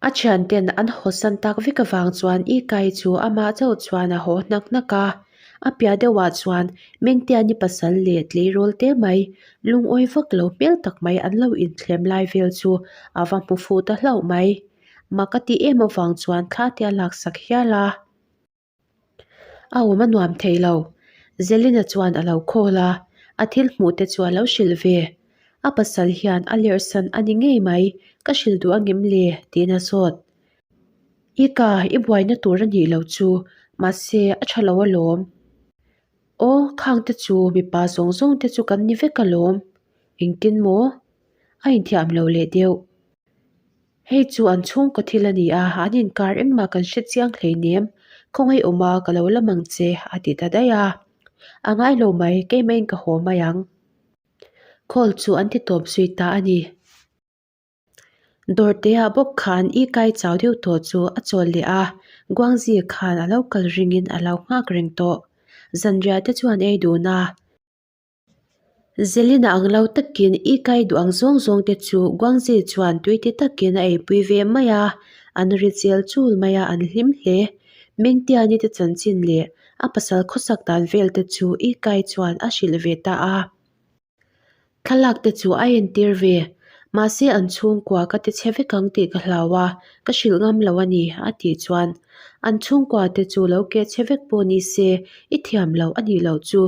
A thianten an hawsan tak vek avang chuan Ikai chu amah chauh chuan a haw hnak hnak a. A piah deuhah chuan Mengtiani pasal leh tleirawl te mai, lungawi vak lo hmel tak mai an lo inthlem lai vel chu a va hmu fuh ta hlauh mai. Mak a tih em avang chuan thla te a laksak hial a. A awm a nuam thei lo. Zelina chuan a lo call a, a thil hmuh te chu a lo hrilh ve. A pasal hian a lerhsan a ni ngei mai, ka hrilh duh angem le? tiin a zawt. I ka, i buaina tur a nih loh chu, mahse a tha lo alawm. Aw, khang te chu mipa zawng zawng te chu kan ni vek alawm. Engtin maw? A inthiam lo leh deuh. Hei chu an chhungkaw thil a ni a, an inkar engmah kan hre chiang hleinem, khawngaih awma ka lo lam ang che a ti ta daih a. A ngai lo mai, keimah in ka haw mai ang. Call chu an ti tawp zui ta a ni. Dawrte ah bawk khan i kai chau deuh tawh chu a chawl leh a, Guangzi khan a lo kal ringin a lo nghak reng tawh. Zanriah te chuan ei dun a. Zelina ang lo takin i kai duh ang zawng zawng te chu Guangzi chuan tui ti takin a eipui ve mai a, an ri chel chul mai a, an hlim hle. Mengtiani te chanchin leh a pasal khawsak dan vel te chu i kai chuan a hrilh ve ta a. Thlalak te chu a entir ve, mahse an chhungkua ka ti chhe vek ang tih ka hlau a, ka hrilh ngam lo a ni a tih chuan an chhungkua te chu lo keh chhe vek pawh ni se i thiam loh a nih loh chu.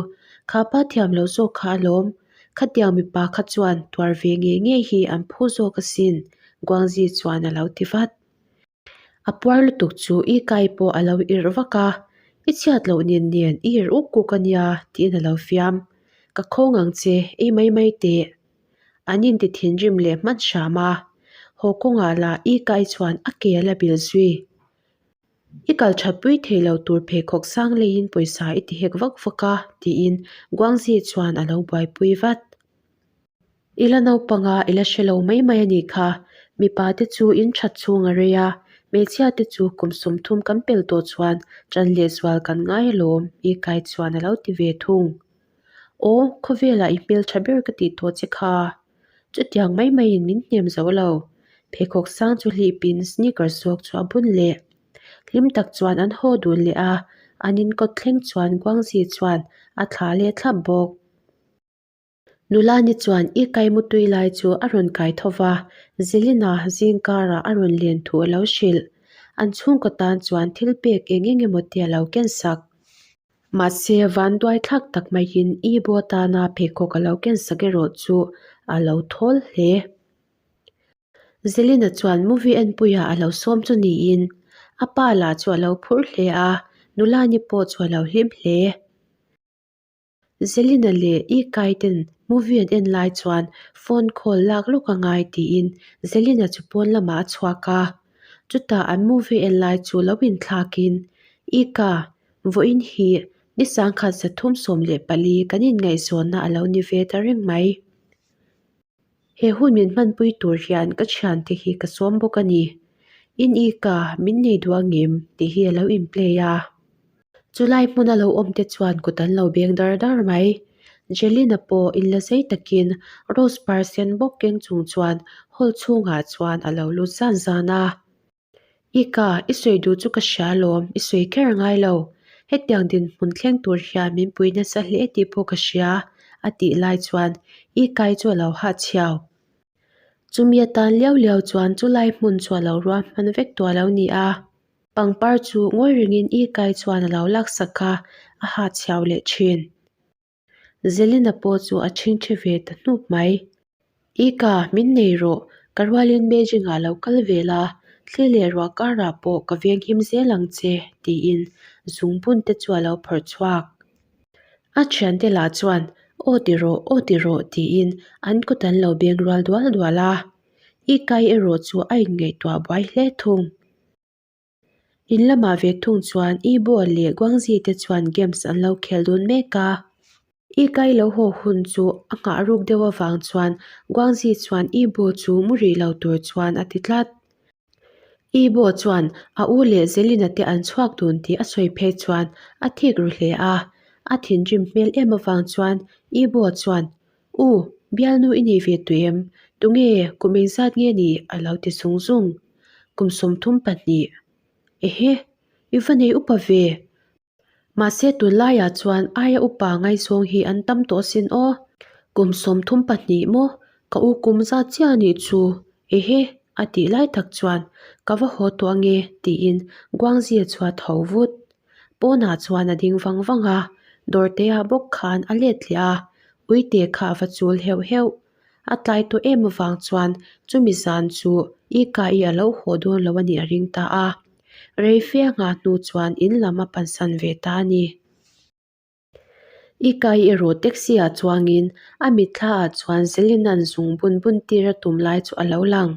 Kha pa thiam lo zawk kha alawm. Khatiang mipa kha chuan tuar ve ngei ngei hi an phu zawk asin, Guangzi chuan a lo ti vat. A puar lutuk chu i kai pawh a lo irh vak a, I chhiat loh nen nen i irh uk kuk a nia, tiin a lo fiam. Ka khawng ang che, ei mai mai teh. An inti thinrim leh hman hram a. Haw kawngah lah i kai chuan a ke a la bil zui. I kal that pui thei lo tur pheikhawk sang leiin pawisa i ti hek vak vak a, tiin Guangzi chuan a lo buaipui vat. I la naupanga i la hre lo mai mai a nih kha. Mipa te chu in that chhung a rei a, hmeichhia te chu kum 30 kan pel tawh chuan ṭan lehzual kan ngai alawm, i kai chuan a lo ti ve thung. Aw, khawvelah i hmelṭha ber ka tih tawh che kha. Chutiang mai maiin min hnem zo lo. Pheikhawk sang chu hlipin sneakers zawk chu a bun leh. Hlim tak chuan an haw dun leh a, an inkawt thleng chuan Guangzi chuan a thla leh thlap bawk. Nula ni chuan i kai mutui lai chu a rawn kai tho va, Zelina zing karah a rawn len thu a lo hrilh. An chhungkaw tan chuan thil pek eng eng emaw te a lo ken sak. Mahse, vanduai thlak tak maiin i bo tana pheikhawk a lo ken sak erawh chu a lo thawl hle. Zelina chuan movie enpuiah a lo sawm chu niin a pa lah chu a lo phur hle a, nula ni pawh chu a lo hlim hle. Zelina leh i kai ten movie an en lai chuan phone call lak lawk a ngai tiin Zelina chu pawn lamah a chhuak a. Chutah an movie en lai chu lo inthlakin, I ka, vawiin hi ni sangkhat 314 kan inngaihzawnna a lo ni ve ta reng mai. He hun min hmanpui tur hian ka thiante hi ka sawm bawk a ni. In i ka min nei duh angem tih hi a lo in play a. Chulai hmuna lo awm te chuan kut an lo beng dar dar mai. Jelina pawh inla zei takin rose par sen bawk keng chung chuan hall chhungah chuan a lo lut zan zan a. Ika, i sawi duh chu ka hria alawm, i sawi kher ngai lo. Hetiang dinhmun thleng tur hian min pui nasa hle tih pawh ka hria, a tih lai chuan Ikai chu a lo hahchhiau. Chumi atan liau liau chuan chulai hmun chu a lo ruahman vek tawh a lo ni a. Pangpar chu ngawi rengin Ikai chuan a lo laksak a, a hahchhiau leh thin. Zelina pawh chu a chhingchhe ve ta hnup mai. Ika, min nei rawh, ka rualin Beijing-ah lo kal ve la, thli leh ruah karah pawh ka venghim zel ang che, tiin zungbun te chu a lo phawrh chhuak. A thiante lah chuan, Aw ti rawh, aw ti rawh, tiin an kut an lo beng rual dual dual a. Ikai erawh chu a inngaihtuah buai hle thung. In lamah ve thung chuan Ibo leh Guangzi te chuan games an lo khel dun mek a. I kai lo haw hun chu a nghah ruk deuh avang chuan Guangzi chuan Ibo chu mu rih lo tur chuan a ti tlat. Ibo chuan a u leh Zelina te an chhuak dun tih a sawi phei chuan a thik ru hle a. A thinrim hmel em avang chuan Ibo chuan, U, bialnu i nei ve tawh em? Tunge, kum engzat nge ni? a lo ti zung zung. Kum 32. Ehe, i va nei upa ve. Mahse tunlaiah chuan aia upa ngaihzawng hi an tam tawh asin aw. Kum 32 maw? Ka u kum zat chiah a nih chu. Ehe, a tih lai tak chuan ka va haw tawh ange tiin Guangzia chu a tho vut. Pawnah chuan a ding vang vang a, dawrteah bawk khan a let leh a, uite kha a va chul heuh heuh. A tlai tawh em avang chuan chumi zan chu i kai a lo haw dawn lo a nih a ring ta a. Rei fe a nghah hnu chuan in lam a pansan ve ta a ni. I kai erawh taxi ah chuangin a mitthla ah chuan Zelina'n zung bun bun tir a tum lai chu a lo lang.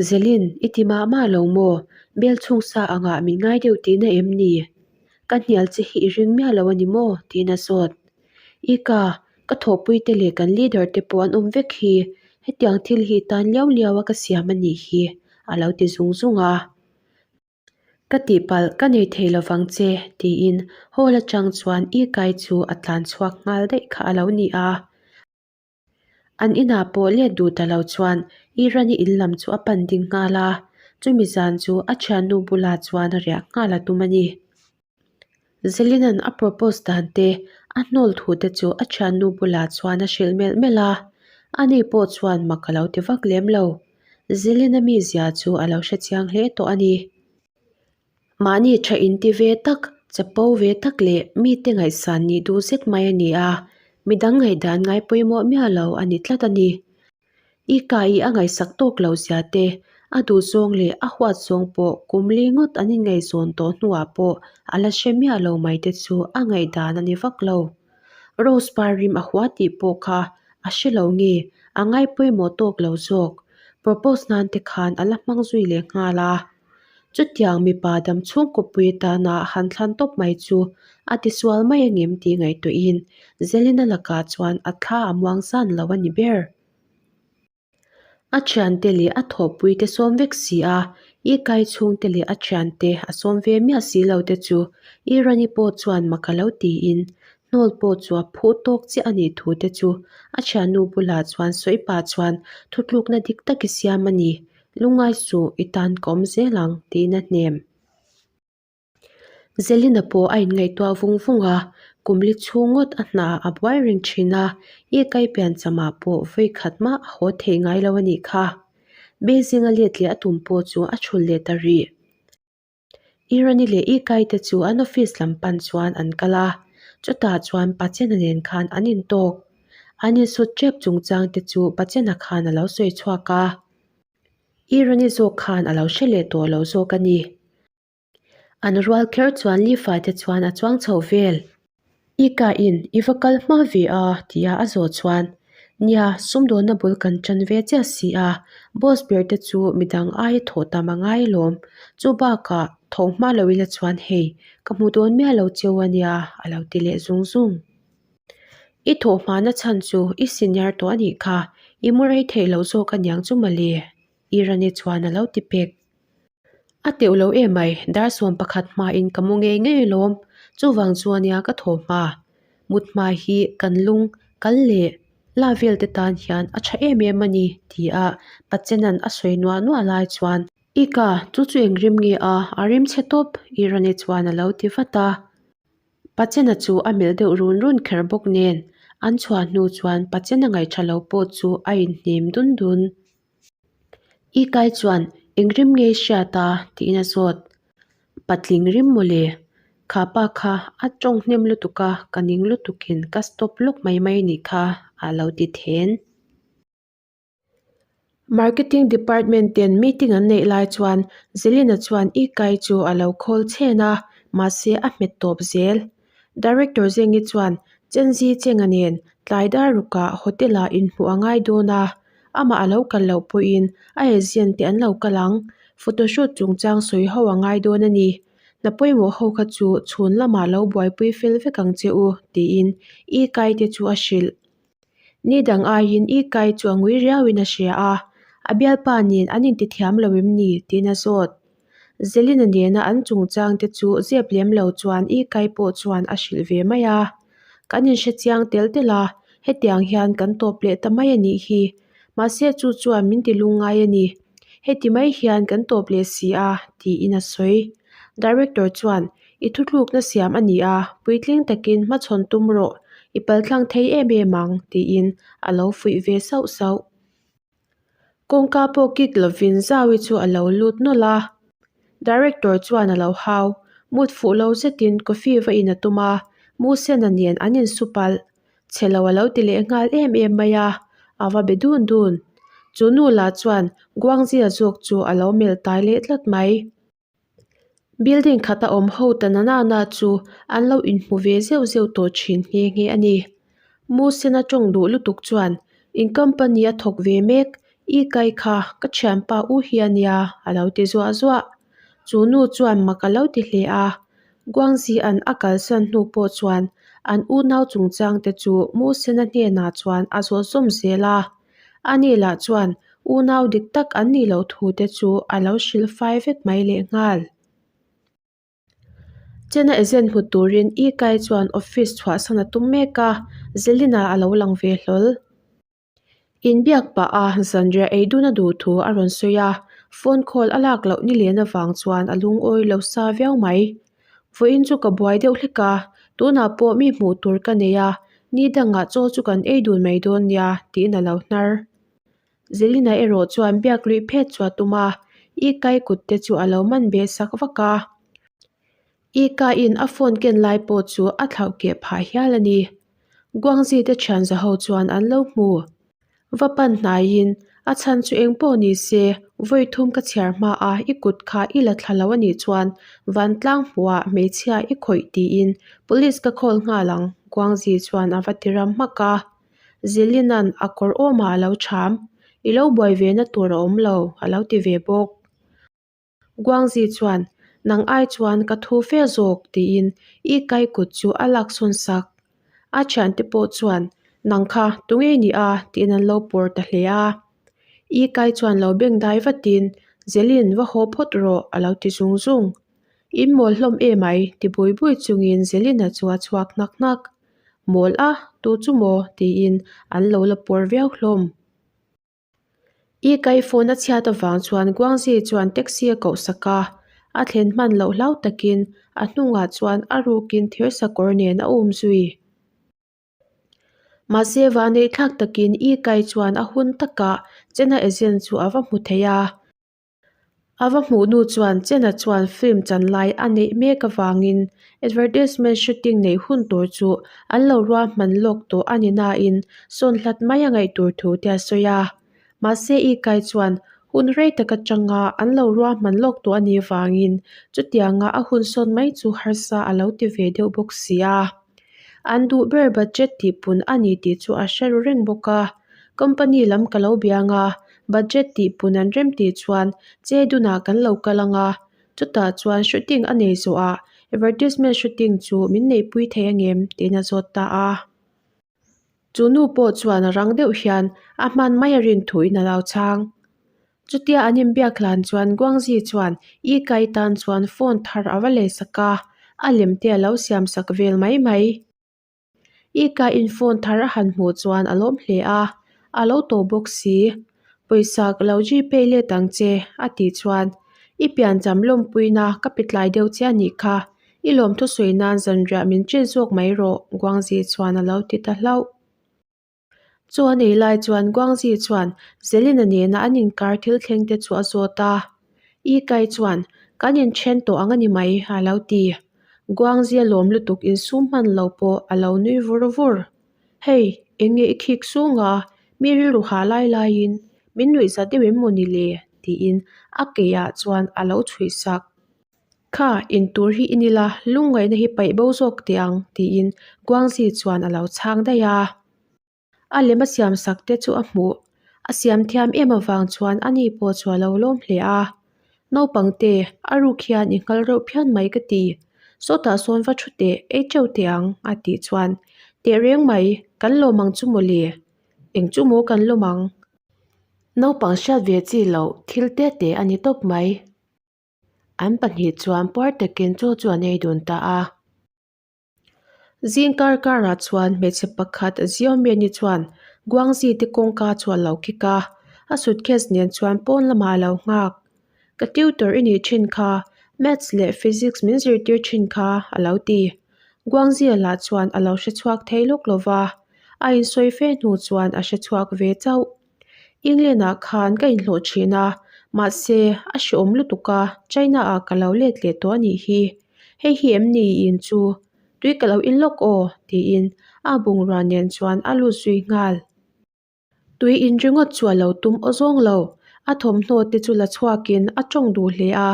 Zelin, i ti mah mah lo maw? Bel chhung sa angah min ngai deuh tihna em ni? Ka hnial che hi i ring miah lo a ni maw? tiin a zawt. I ka, ka thawhpuite leh kan leader te pawh an awm vek hi, hetiang thil hi tan liau liau a ka siam a nih hi, a lo ti zung zung a. Ka tihpalh ka nei thei lovang che, tiin hall atang chuan i kai chu a tlan chhuak nghal daih kha a lo ni a. An inah pawh let duh ta lo chuan Irani in lam chu a pan ding nghal a, chumi zan chu a thiannu bulah chuan a riah nghal a tum a ni. Zelina'n a propose dan te, a hnawl thu te chu a thiannu bulah chuan a hrilh melh melh a, ani pawh chuan mak a lo ti vak lem lo. Zelina mizia chu a lo hrechiang hle tawh a ni. Mahni tha inti ve tak, chapo ve tak leh mite ngaihsan nih duh zet mai a ni a, midang ngaihdan ngai pawimawh miah lo a ni tlat a ni. I kai a ngaihsak tawk lo zia te, a duh zawng leh a huat zawng pawh kum li ngawt an inngaihzawn tawh hnuah pawh a la hre miah lo mai te chu a ngaihdan a ni vak lo. Rose par rim a hua tih pawh kha a hre lo nge, a ngai pawimawh tawk lo zawk. Propose nan te khan a la hmang zui leh nghal a. Chutiang mipa dam chhungkawpui atana han thlan tawp mai chu a tisual mai angem tih ngaihtuahin Zelina lakah chuan a thla a muang zan lo a ni ber. A thiante leh a thawhpuite sawm vek si a, i kai chhungte leh a thiante a sawm ve miah si lo te chu i Rani pawh chuan mak a lo tiin hnawl pawh chu a phuh tawk chiah a nih thu te chu a thiannu bulah chuan sawi pah chuan thutlukna dik tak i siam a ni. Lungngai suh, i tan ka awm zel ang, tiin a hnem. Zelina pawh a inngaihtuah vung vung a, kum li chhung ngawt a hna a buai reng thin a, i kai pian chamah pawh vawi khat mah a haw thei ngai lo a nih kha. Beijing a let leh a tum pawh chu a chhul leh ta rih. Irani leh Ikai te chu an office lam pan chuan an kal a, chutah chuan Pachena nen khan an intawk. An insut tep chungchang te chu Pachena khan a lo sawi chhuak a, Irani zawk khan a lo hre leh tawh lo zawk a ni. An rual kher chuan Lifa te chuan a chuang chho vel. I ka in i va kal hma ve a tia a zawh chuan, Nia, sumdawnna bul kan tan ve chiah si a, boss ber te chu midang aia thawh tam a ngai alawm. Chu bakah tho hma lo ila chuan hei, ka hmu dawn miah lo cheu a nia a lo ti leh zung zung. I thawh hmana chhan chu i senior tawh a nih kha, i mu rei theih loh zawk aniang chu mawle, Irani chuan a lo ti pek. A teuh lo emai, dar 11 hmain ka mu ngei ngei alawm, chuvang chu ania ka thaw hma. Mut hma hi kan lung kal leh la vel te tan hian a tha em em a ni ti a Pachena'n a sawi nuah nuah lai chuan Ika, chu chu eng rim nge a? A rim chhe tawp Irene chuan a lo ti vat a. Pachena chu a melh deuh run run kher bawk nen an chhuah hnu chuan Pachena ngaihṭha lo pawh chu a inhnim dun dun. Ikai chuan eng rim nge i hriat a? tiin a zawt. Patling rim mawle, kha pa kha a tawng hnem lutuk a, ka ning lutukin ka stop lawk mai mai nih kha a lo ti then. Marketing department ten meeting an neih lai chuan Zelina chuan Ikai chu a lo call chhen a, mahse a hmet tawp zel. Director Zengi chuan Chenzi Chenga nen tlai dar rukah hotel ah inhmuh a ngai dawn a, amah a lo kal loh pawhin a agent te an lo kal ang. Photoshoot chungchang sawi ho a ngai dawn a ni. Hna pawimawh ho kha chu chhun lamah lo buaipui fel vek ang che u, tiin Ikai te chu a hrilh. Ni dang aiin Ikai chu a ngui riauin a hria a, a bialpa nen an intithiam lo em ni tiin a zawt. Zelina nena an chungchang te chu zep lem lo chuan Ikai pawh chuan a hrilh ve mai a. Kan inhre chiang tel tel a, hetiang hian kan tawp leh ta mai a nih hi. Mahse chu chuan min ti lungngai a ni. Heti mai hian kan tawp leh si a, tiin a sawi. Director chuan I thutlukna siam a ni a, puitling takin hmachhawn tum rawh, i paltlang thei em em ang, tiin a lo fuih ve sauh sauh. Kawngka pawh kik lovin Zaui chu a lo lut nawlh a, Director chuan a lo hau. Mut fuh lo zetin coffee va in a tum a, Musena nen an insu palh. Chhe lo a lo ti leh nghal em em mai a, a va be dun dun. Chu nu lah chuan Guangzia zawk chu a lo melh tai leh tlat mai. Building khata awm ho ta na na chu an lo inhmu ve zeuh zeuh tawh thin nghe nghe a ni. Musena tawng duh lutuk chuan in company a thawk ve mek, i kai kha ka thianpa u hi a nia a lo ti zuah zuah. Chu nu chuan mak a lo ti hle a, Guangzi-a'n a kalsan hnu pawh chuan an unau chungchang te chu Musena hnenah chuan a zawh zawm zel a. Ani lah chuan unau dik tak an nih loh thu te chu a lo hrilh fai vek mai leh nghal. Chena agent hmu turin Ikai chuan office chhuahsan a tum mek a, Zelina a lo lang ve hlawl. Inbiak pah a zanriah ei dun a duh thu a rawn sawi a, phone call a lak loh ni len avang chuan a lungawi lo sa viau mai. Vawiin chu ka buai deuh hlek a, tunah pawh mi hmuh tur ka nei a, ni dangah chaw chu kan ei dun mai dawn nia tiin a lo hnar. Zelina erawh chuan biak luih phet chu a tum a, Ikai kut te chu a lo man beh sak vak a. Ikaiin a phone ken lai pawh chu a thlauh keh phah hial a ni. Guangzi te thian zaho chuan an lo hmu. Va pan hnaiin, A chhan chu eng pawh ni se, vawi thum ka chhiar hma a, i kut kha i la thla lo a nih chuan vantlang hmuhah hmeichhia i khawih tiin police ka call nghal ang, Guangzi chuan a va ti ram hmak a. Zilina'n a kawr awmah a lo cham, I lo buai ve na tur a awm lo, a lo ti ve bawk. Guangzi chuan, Nang ai chuan ka thu fe zawk, tiin i kai kut chu a laksawn sak. A thiante pawh chuan, Nang kha tunge ni a? tiin an lo pawr ta hle a. I kai chuan lo beng dai vatin, Zelin, va haw phawt rawh, a lo ti zung zung. In mawl hlawm emai, ti bui bui chungin Zelina chu a chhuak hnak hnak. Mawl a, tu chu maw? tiin an lo la pawr viau hlawm. I kai phone a chhiat avang chuan Guangzi chuan taxi a koh sak a, a thlen hman loh hlau takin a hnungah chuan a rukin thir sakawr nen a um zui. Mahse vanneih thlak takin I kai chuan a hun takah Chena agent chu a va hmu thei a. A va hmuh nu chuan Chena chuan film chan lai a neih mek avangin advertisement shooting neih hun tur chu an lo ruahman lawk tawh a ni nain sawn hlat mai a ngaih tur thu te a sawi a. Mahse i kai chuan hun rei tak atanga an lo ruahman lawk tawh a nih avangin chutianga a hun sawn mai chu harsa a lo ti ve deuh bawk si a. An duh ber budget tihpun a ni tih chu a hre ru reng bawk a. Company lam ka lo biang a, budget tihpun an rem tih chuan che dunah kan lo kal ang a, chutah chuan shooting a nei zawh ah advertisement shooting chu min neihpui thei angem tiin a zawt ta a. Chu nu pawh chuan a rang deuh hian a hman mai a rin thuin a lo chhang. Chutia an inbiak hlan chuan Guangzi chuan Yi Kai tan chuan phone thar a va lei sak a, a lem te a lo siam sak vel mai mai. Ika in phone thar a han hmuh chuan a lawm hle a, a lo to bawk si. Pawisa ka lo Gpay let ang che a tih chuan I piancham lawmpuina ka pe tlai deuh che a nih kha, i lawmthu sawi nan zanriah min ṭin zawk mai rawh Guangzi chuan a lo ti ta hlauh. Chu a nei lai chuan Guangzi chuan Zelina nena an inkar thil thleng te chu a zawt a. I Kai chuan, Kan inthen tawh ang a ni mai, a lo ti. Guangzi a lawm lutuk insum hman lo pawh a lo nui vur vur. Hei, eng nge i khik sung a, mi rilru hah lai laiin min nuih zat deuh em maw ni le? tiin a keiah chuan a lo chhuih sak. Kha, intur hi i nila, lungngaihna hi paih bo zawk teh ang, tiin Guangzi chuan a lo chhang daih a. A lem a siam sak te chu a hmuh. A siam thiam em avang chuan ani pawh chu a lo lawm hle a. Naupang te, a ruk hian i nghal reuh phian mai ka ti. Sawtah sawn va thu teh, ei teuh teh ang, a tih chuan, Teh reng mai, kan lawm ang chu maw le? Eng chu maw kan lawm ang? Naupang hriat ve chi loh thil te te a ni tawp mai. An pahnih chuan puar takin chaw chu an ei dun ta a. Zing kar karah chuan hmeichhe pakhat Xiaomian-i chuan Guangxi te kawngka chu a lo kik a, a suitcase nen chuan pawn lamah a lo nghak. Ka tutor i nih thin kha, Maths leh Physics min zirtir thin kha a lo ti. Guangxi-a lah chuan a lo hrechhuak thei lawk lo va, a insawi fe hnu chuan a hrechhuak ve chauh. England-ah khan ka inhlawh thin a, mahse a hrehawm lutuk a, China-ah ka lo let leh tawh a nih hi. Hei hi em ni in chu? Tui ka lo in lawk aw? tiin a bungrua nen chuan a lut zui nghal. Tui in ringawt chu a lo tum aw zawng lo. A thawmhnaw te chu la chhuakin a tawng duh hle a,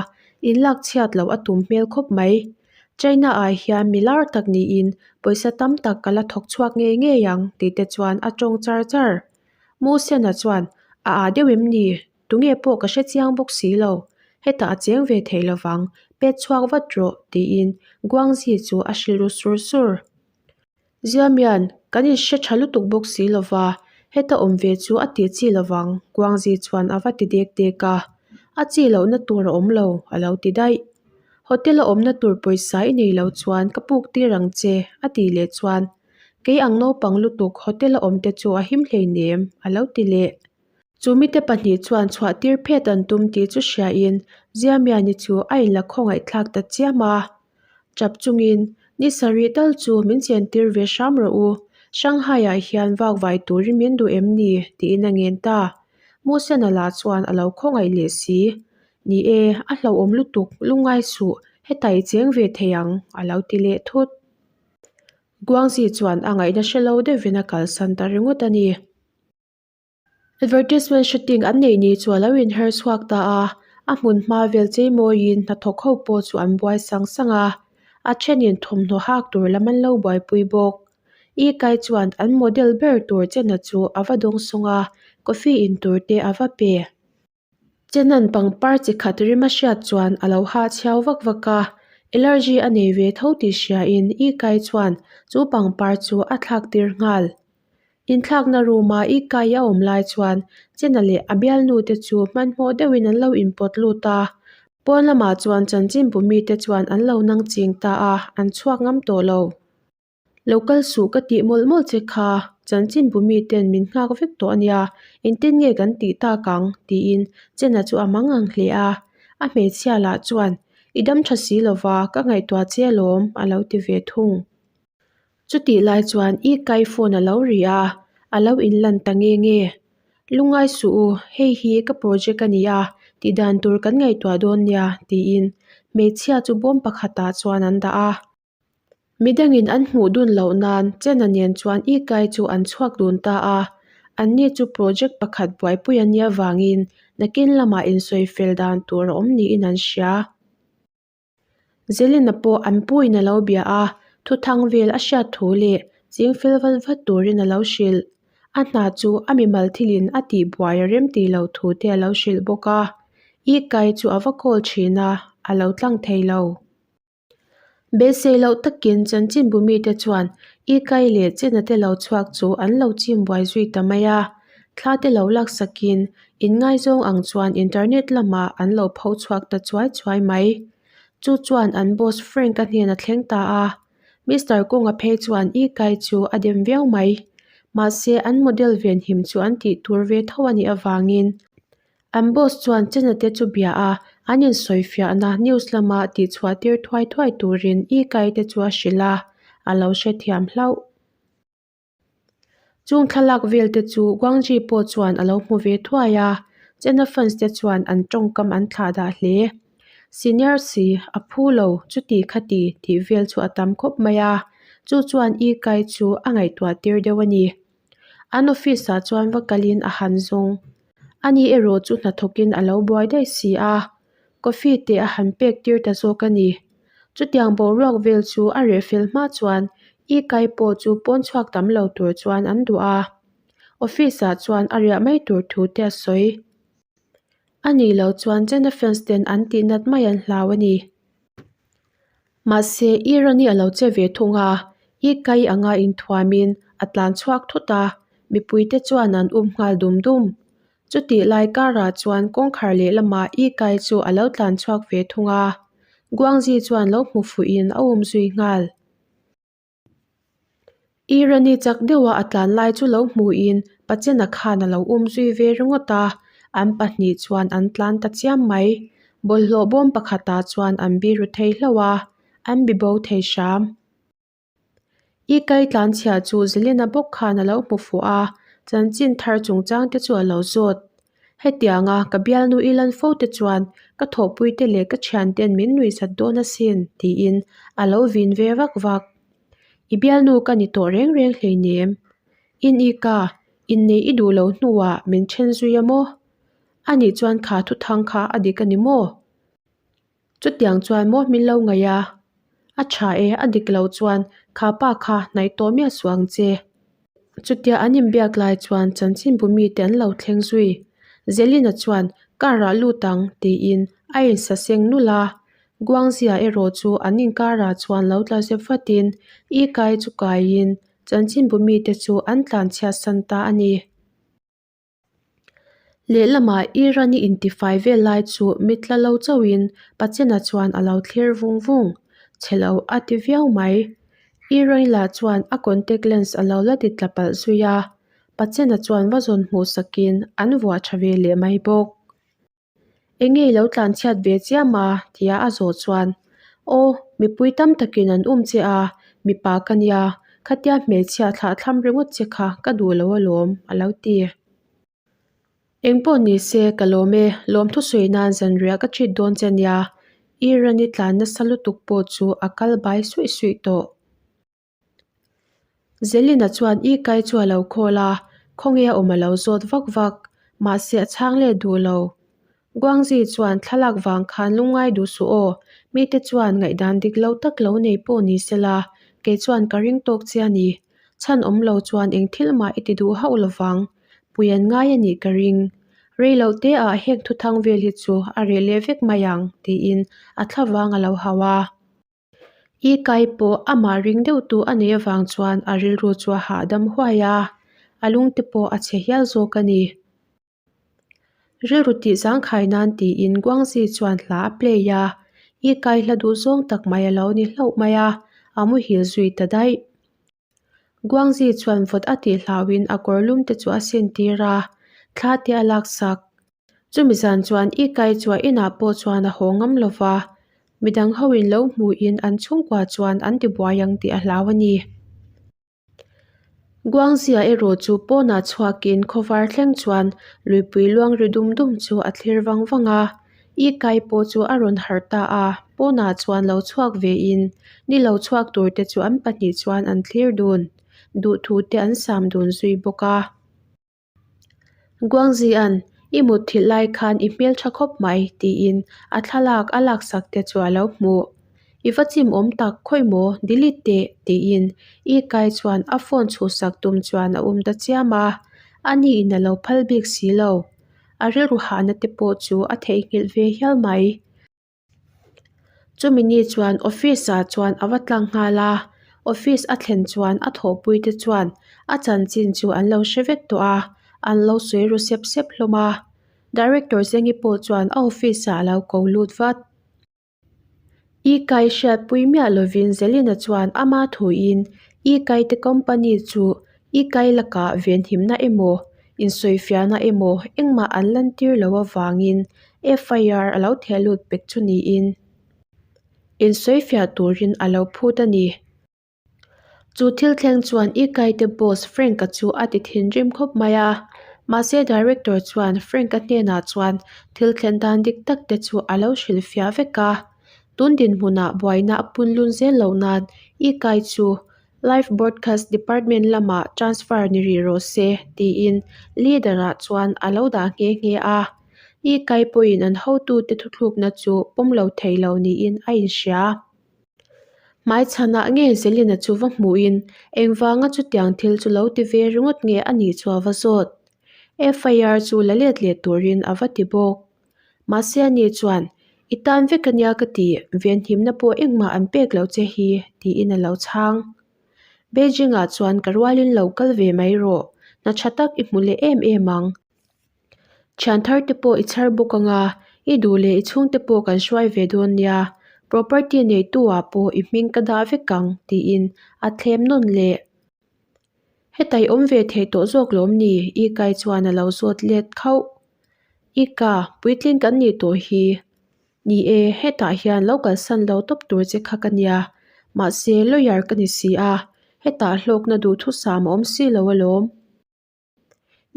in lak chhiat loh a tum hmel khawp mai. China-ah hian mi lar tak niin pawisa tam tak ka la thawk chhuak ngei ngei ang tih te chuan a tawng char char. Musena chuan, A ah deuh em ni? Tunge pawh ka hre chiang bawk si lo. Hetah a cheng ve thei lovang, pet chhuak vat rawh, tiin Guangzi chu a hrilh ru sur sur. Ziamian, kan inhre tha lutuk bawk si lova, heta awm ve chu a tih chi lovang, Guangzi chuan a va ti dek dek a. A chi lohna tur a awm lo, a lo ti daih. Hotel a awmna tur pawisa i nei lo chuan ka puk tir ang che, a tih leh chuan Kei ang naupang lutuk hotel a awm te chu a him hleinem, a lo ti leh. Chu mite pahnih chuan chhuah tir phet an tum tih chu hriain Ziamiani chu a inla khawngaihthlak ta chiam a. Chap chungin, Ni sarih tal chu min chen tir ve hram rawh u, Shanghai-ah hian vak vai turin min duh em ni? tiin a ngen ta. Musena lah chuan a lo khawngaih leh si. Ni e, a hlauhawm lutuk, lungngai suh, hetah i cheng ve thei ang, a lo ti leh thut. Guangxi chuan a ngaihna hre lo deuhin a kalsan ta ringawt a ni. Advertisement shooting an neih ni chu a lo inher chhuak ta a, a hmun hma vel cheimawiin hnathawk ho pawh chu an buai sang sang a, a thenin thawmhnaw hak tur lam an lo buaipui bawk. I Kai chuan an model ber tur chena chu a va dawng sawng a, coffee in tur te a va pe. Chenan pangpar chi khat rim a hriat chuan a lo hah chhiau vak vak a, allergy a nei ve tho tih hriain I Kai chuan chu pangpar chu a thlak tir nghal. Inthlakna room a I Kai a awm lai chuan Chena leh a bialnu te chu hmanhmawh deuhin an lo inpawt lut a, pawn lamah chuan chanchinbu mite chuan an lo nang ching ta a, an chhuak ngam tawh lo. Lo kal suh ka tih mawlh mawlh che kha, chanchinbu miten min nghak vek tawh a nia, engtin nge kan tih tak ang? tiin Chena chu a mang ang hle a. A hmeichhia lah chuan, I dam tha si lova, ka ngaihtuah che alawm, a lo ti ve thung. Chutih lai chuan i kai phone a lo ri a, a lo inlan ta nge nge. Lungngai suh u, hei hi ka project a ni a, tih dan tur kan ngaihtuah dawn nia, tiin hmeichhia chu bawm pakhatah chuan an dah a. Midangin an hmuh dun loh nan Chena nen chuan Ikai chu an chhuak dun ta a, anni chu project pakhat buaipui a nia vangin nakin lamah insawi fel dan tur a awm niin an hria. Zelina pawh an puiin a lo bia a, thuthang vel a hriat thu leh ching fel vat vat turin a lo hrilh. A hna chu a mimal thilin a tihbuai a rem tih loh thu te a lo hrilh bawk a, Ikai chu a va call thin a, a lo tlang thei lo. Beisei loh takin chanchinbu mite chuan Ikai leh Chena te lo chhuak chu an lo chim buai zui ta mai a, thla te lo laksakin inngaizawng ang chuan internet lamah an lo pho chhuak ta chuai chuai mai. Chu chuan an boss Frank-a hnen a thleng ta a. Mister Kawnga phei chuan i kai chu a dem viau mai. Mahse, an model venhim chu an tih tur ve tho a nih avangin an boss chuan Chena te chu bia a, an insawifiahna news lama tihchhuah tir thuai thuai turin i kai te chu a hrilh a, a lo hrethiam hlauh. Chung thlalak vel te chu Guangji pawh chuan a lo hmu ve thuai a, Chena fans te chuan an tawngkam an thlah dah hle. Senior si, a phu lo, chuti khati tih vel chu a tam khawp mai a, chu chuan I Kai chu a ngaihtuah tir deuh a ni. An office ah chuan va kalin a han zawng. Ani erawh chu hnathawkin a lo buai daih si a, coffee te a han pek tir ta zawk a ni. Chutiang boruak vel chu a reh fel hma chuan I Kai pawh chu pawn chhuak tam lo tur chuan an duh a. Office ah chuan a riah mai tur thu te a sawi. A nih loh chuan China fans ten an tih nat mai an hlau a ni. Mahse, Iran hi a lo che ve thung a, i kai anga inthuamin a tlan chhuak thut a, mipuite chuan an um nghal dum dum. Chutih lai karah chuan kawngkhar lehlamah i kai chu a lo tlan chhuak ve thung a, Guangxi chuan lo hmu fuhin a um zui nghal. Irani chak deuha a tlan lai chu lo hmuhin Pachena khan a lo um zui ve ringawt a, an pahnih chuan an tlan ta chiam mai. Bawlhhlawh bawm pakhatah chuan an biru thei hlauh a, an bi bo thei hram. I kai tlan chhia chu Zelena bawk khan a lo hmu fuh a, chanchin thar chungchang te chu a lo zawt. Hetianga ka bialnu i lan fo te chuan ka thawhpui te leh ka thian ten min nuihzat dawn asin tiin a lo vin ve vak vak. I bialnu ka ni tawh reng reng hleinem. In i ka innei i duh lo hnuah min then zui a maw? Anih chuan kha thuthang kha a dik a ni maw? Chutiang chuan maw min lo ngaih a? A tha e, a dik lo chuan kha pa kha hnaih tawh miah suh ang che. Chutia an inbiak lai chuan chanchinbu mite an lo thleng zui. Zelina chuan car ah lut ang tiin a insaseng nulh a. Guangzia erawh chu an inkarah chuan lo tla zep vatin i kai chu kaiin chanchinbu mite chu an tlanchhiatsan ta a ni. Lehlamah Iran-i intifai vel lai chu mitla lo chauhin Pachena chuan a lo thlir vung vung. Chhe lo a ti viau mai. Iran-i lah chuan a contact lens a lo la ti tla palh zui a, Pachena chuan va zawn hmuh sakin an vuah tha ve leh mai bawk. Enge i lo tlan chhiat ve chiam a? tia a zawh chuan, Aw, mipui tam takin an um che a, mipa ka nia, khatia hmeichhia thlah thlam ringawt che kha ka duh lo alawm, a lo ti. Engpawh ni se, ka lawm e, lawmthu sawi nan zanriah ka treat dawn che nia, Iran i tlan nasa lutuk pawh chu a kal bai suih suih tawh. Zelina chuan i kai chu a lo call a, khawnge a awm a lo zawt vak vak, mahse a chhang let duh lo. Guangzi chuan thlalak vang khan lungngai duh suh aw, mite chuan ngaihdan dik lo tak lo nei pawh ni sela, kei chuan ka ring tawk che a ni. Chhan awm lo chuan eng thil mah i ti duh hauh lovang, pui an ngai a nih ka ring. Rei loh te ah heng thuthang vel hi chu a reh leh vek mai ang, tiin a thlavang a lo hauh a. I kai pawh amah ring deuh tu a neih avang chuan a rilru chu a hahdam huai a, a lungte pawh a chhe hial zawk a ni. Rilru tih zangkhai nan tiin Guangxi chuan hla a play a, I kai hla duh zawng tak mai a lo ni hlauh mai a, a muhil zui ta daih. Guangxi chuan vawt a tih hlauhin a kawr lum te chu a sin tir a, thla te a laksak. Chumi zan chuan i kai chua inah pawh chuan a haw ngam lo va, midang hoin lo hmuhin an chhungkua chuan an tibuai ang tih a hlau a ni. Guangxia erawh chu pawnah chhuakin khawvar thleng chuan luipui luang ri dum dum chu a thlir vang vang a. I kai pawh chu a rawn harh ta a, pawnah chuan lo chhuak vein ni lo chhuak turte chu an pahnih chuan an thlir dun, duhthu te an sam dun zui bawk a. Guangzi'an, I mutthilh lai khan i hmel tha khawp mai, tiin a thlalak a laksak te chu a lo hmuh. I va chim awm tak, khawi maw, delete teh, tiin I Kai chuan a phone chhuhsak tum chuan a um ta chiam a, ani in a lo phal bik si lo. A rilru hahna te pawh chu a theihnghilh ve hial mai. Chumi ni chuan office ah chuan a va tlang nghal a, office a thlen chuan a thawhpui te chuan a chanchin chu an lo hre vek tawh a, an lo sawi ru sep sep hlawm a. Director Zengi pawh chuan a office ah a lo ko lut vat. Ikai hriatpui miah lovin Zelina chuan ama thuin Ikai te company chu Ikai lakah venhimna emaw, insawifiahna emaw engmah an lantir lo avangin FIR a lo theh lut pek chu niin insawifiah turin a lo phut a ni. Chu thil thleng chuan Ikaite boss Frank-a chu a ti thinrim khawp mai a. Mahse director chuan Frank-a hnenah chuan thil thlen dan dik tak te chu a lo hrilhfiah vek a. Tun dinhmunah buaina a punlun zel loh nan Ikai chu Live Broadcast Department lamah transfer ni rih rawh se tiin leader-ah chuan a lo dah nghe nghe a. Ikai pawhin an hotute thuthlukna chu pawm lo thei lo niin a inhria. Hmaichhanah nge Zelina chu va hmuhin engvanga chutiang thil chu lo ti ve ringawt nge a nih chu a va zawt. FIR chu la let leh turin a va ti bawk. Mahse ani chuan, I tan vek ania ka ti, venhimna pawh engmah an pek loh che hi, tiin a lo chhang. Beijing-ah chuan ka rualin lo kal ve mai rawh, hna tha tak i hmu leh em em ang. Thian thar te pawh i chhar bawk ang a, i duh leh i chhungte pawh kan hruai ve dawn nia, property neitu ah pawh i hming ka dah vek ang tiin a thlem nawn leh. Heta i awm ve thei tawh zawk lawm ni? Ikai chuan a lo zawt let khauh. Ika, puitling kan nih tawh hi. Ni e, hetah hian lo kalsan lo tawp tur che kha ka nia. Mahse, lawyer ka ni si a, hetah hlawkna duhthusam a awm si lo alawm.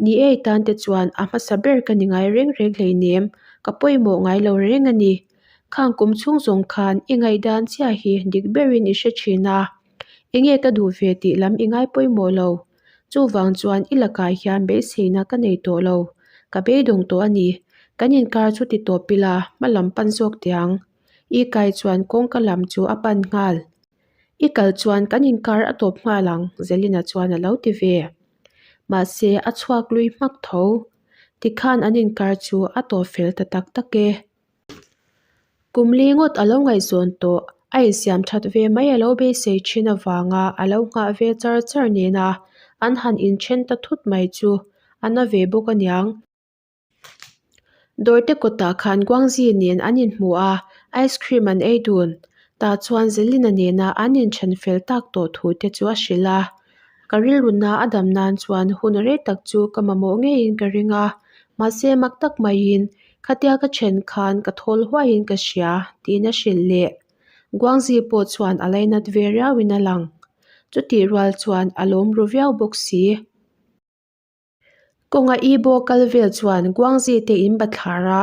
Ni ei tan te chuan a hmasa ber ka ni ngai reng reng hleinem, ka pawimawh ngai lo reng a ni. Khang kum chhung zawng khan i ngaihdan chiah hi dik berin i hre thin a, enge ka duh ve tih lam i ngai pawimawh lo. Chuvang chuan i lakah hian beiseina ka nei tawh lo, ka beidawng tawh a ni. Kan inkar chu ti tawp ila, hma lam pan zawk teh ang. I kai chuan kawngka lam chu a pan nghal. I kal chuan kan inkar a tawp nghal ang, Zelina chuan a lo ti ve. Mahse, a chhuak lui hmak tho. Tikhan an inkar chu a tawp fel ta tak tak e. Kum li ngawt a lo ngaihzawn tawh, a insiam that ve mai a lo beisei thin avanga a lo nghah ve char char nena an han inthen ta thut mai chu a na ve bawk aniang. Dawrte kawtah khan Guangzi nen an inhmu a, ice cream an ei dun. Tah chuan Zelina nena an inthen fel tak tawh thu te chu a hrilh a. Ka rilruna a dam nan chuan hun rei tak chu ka mamawh ngeiin ka ring a, mahse mak tak maiin khatia ka then khan ka thawl huaiin ka hria tiin a hrilh leh. Guangzi pawh chuan a lainat ve riauin a lang. Chutih rual chuan a lawm ru viau bawk si. Kawnga Ibo kal vel chuan Guangzi te in bathlar a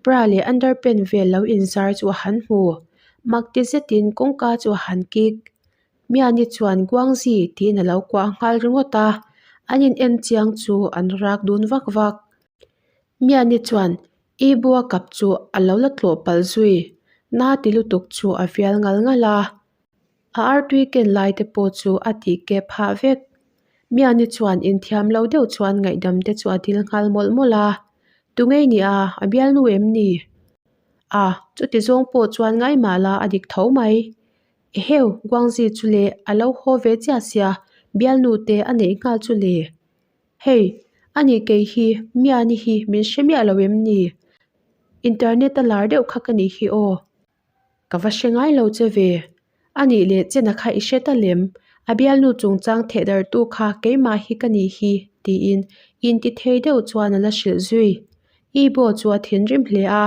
bra leh underpant vel lo inzar chu a han hmu. Mak ti zetin kawngka chu a han kik. Miani chuan Guangzi tiin a lo kuah nghal ringawt a, an in en chiang chu an rak dun vak vak. Miani chuan Ibo a kap chu a lo la tlawh palh zui. Na ti lutuk chu a vial ngal ngal a. A artui ken lai te pawh chu a tih keh phah vek. Miani chuan inthiam lo deuh chuan ngaihdam te chu a dil nghal mawlh mawlh a. Tungei ni a, a bialnu em ni? A, chuti zawng pawh chuan ngaimah la a dik tho mai. Eheu, Guangzi chu le, a lo haw ve chiah sia, bialnu te a neih nghal chu le. Hei, ani kei hi Miani hi min hre miah lo em ni? Internet a lar deuh kha ka nih hi aw. Ka va hre ngai lo che ve. A nih leh chena kha i hre ta lem, a bialnu chungchang thehdartu kha keimah hi ka nih hi, tiin inti thei deuh chuan a la hrilh zui. Ibo chu a thinrim hle a,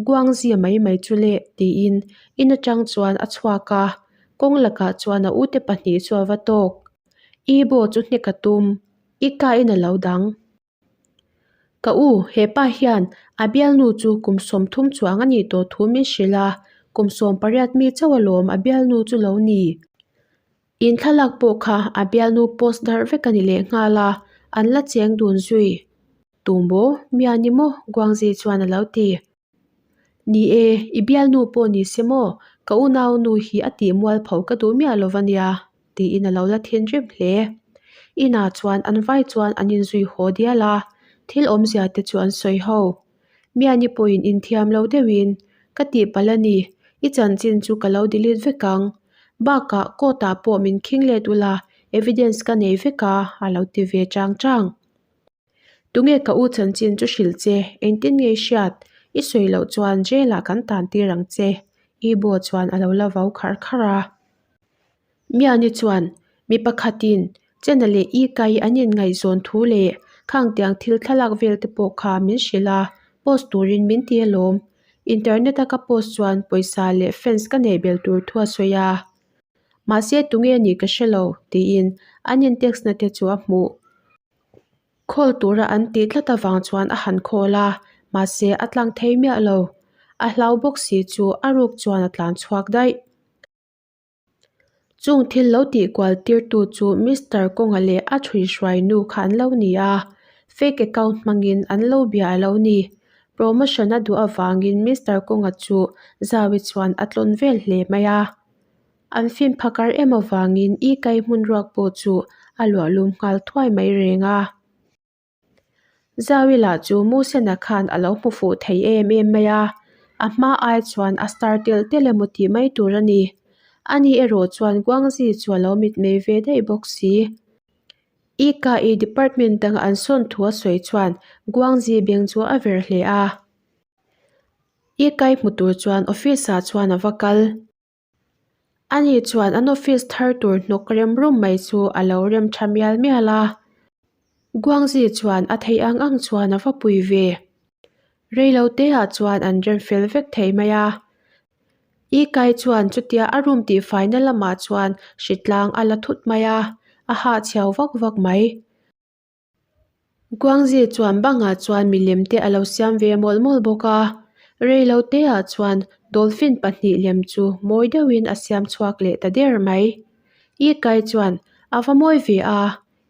Guangzia mai mai chu le, tiin in atang chuan a chhuak a, kawng lakah chuan a ute pahnih chu a va tawk. Ibo chu hnek a tum, i kain a lo dang. Ka u, hepa hian a bialnu chu kum 30 chuang a nih tawh thu min hrilh a, kum 18 mi chauh alawm a bialnu chu lo ni. In thlalak pawh kha a bialnu post darh vek a ni lehnghal a, an la cheng dun zui. Tu maw? Mia ni maw? Guangzi chuan a lo ti. Ni e, i bialnu pawh ni se maw? Ka unau nu hi a tih mualpho ka duh miah lo va nia, tiin a lo la thinrim hle. Inah chuan an vai chuan an inzui haw dial a, thil awmzia te chu an sawi ho. Miani pawhin inthiam lo deuhin, Ka tihpalh a ni, i chanchin chu ka lo delete vek ang. Bakah court ah pawh min khing let ula, evidence ka nei vek a, a lo ti ve chang chang. Tunge ka u chanchin chu hrilh che, engtin nge i hriat? I sawi loh chuan jail ah kan tan tir ang che. Ibo chuan a lo la vau kharh kharh a. Miani chuan mi pakhatin Chena leh Ikai an inngaihzawn thu leh khang tiang thil thlalak vel te pawh kha min hrilh a, post turin min ti alawm. Internet a ka post chuan pawisa leh fans ka neih belh tur thu a sawi a. Mahse tunge nih ka hre lo, tiin an in text na te chu a hmuh. Call tura an tih tlat avang chuan a han call a, mahse a tlang thei miah lo. A hlau bawk si chu a ruk chuan a tlan chhuak daih. Chung thil lo tih kual tirtu chu Mister Kawnga leh a chhuihruai nu kha an lo ni a, fake account hmangin an lo bia a lo ni. Promotion a duh avangin Mister Kawnga chu Zaui chuan a tlawn vel hle mai a. An film phakar em avangin i kai hmun ruak pawh chu a luahlum nghal thuai mai reng a. Zaui lah chu Musena khan a lo hmu fuh thei em em mai a, a hma ai chuan a star telh telh emaw tih mai tur a ni. Ani erawh chuan Guangzi chu a lo mitmei ve daih bawk si. EKI department danga an sawn thu a sawi chuan Guangzi beng chu a ver hle a. EKI hmu tur chuan office ah chuan a va kal. Ani chuan an office thar tur hnawk rem rum mai chu a lo rem tha mial mial a. Guangzi chuan a theih ang ang chuan a va pui ve. Reilo te ah chuan an rem fel vek thei mai a. I Kai chuan chutia a room tihfaina lamah chuan hritlang a la thut mai a, a hahchhiau vak vak mai. Guangzi chuan bangah chuan milem te a lo siam ve mawlh mawlh bawk a, reilo te ah chuan dolphin pahnih lem chu mawi deuhin a siam chhuak leh ta der mai. I Kai chuan a va mawi ve a,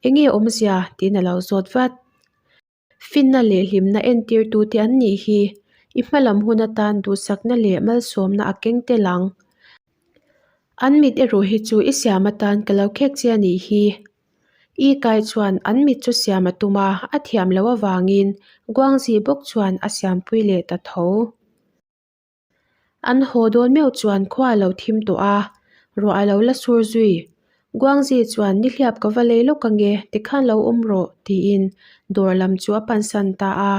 enge awmzia tiin a lo zawt vat. Finna leh hlimna entirtu te an nih hi, i hmalam hun atan duhsakna leh malsawmna a keng tel ang. An mit erawh hi chu i siam atan ka lo khek che a nih hi. I kai chuan an mit chu siam a tum a, a thiam loh avangin Guangzi bawk chuan a siampui leh ta tho. An haw dawn meuh chuan khua a lo thim tawh a, ruah a lo la sur zui. Guangzi chuan nihliap ka va lei lawk ange, tikhan lo awm rawh, tiin dawr lam chu a pansan ta a.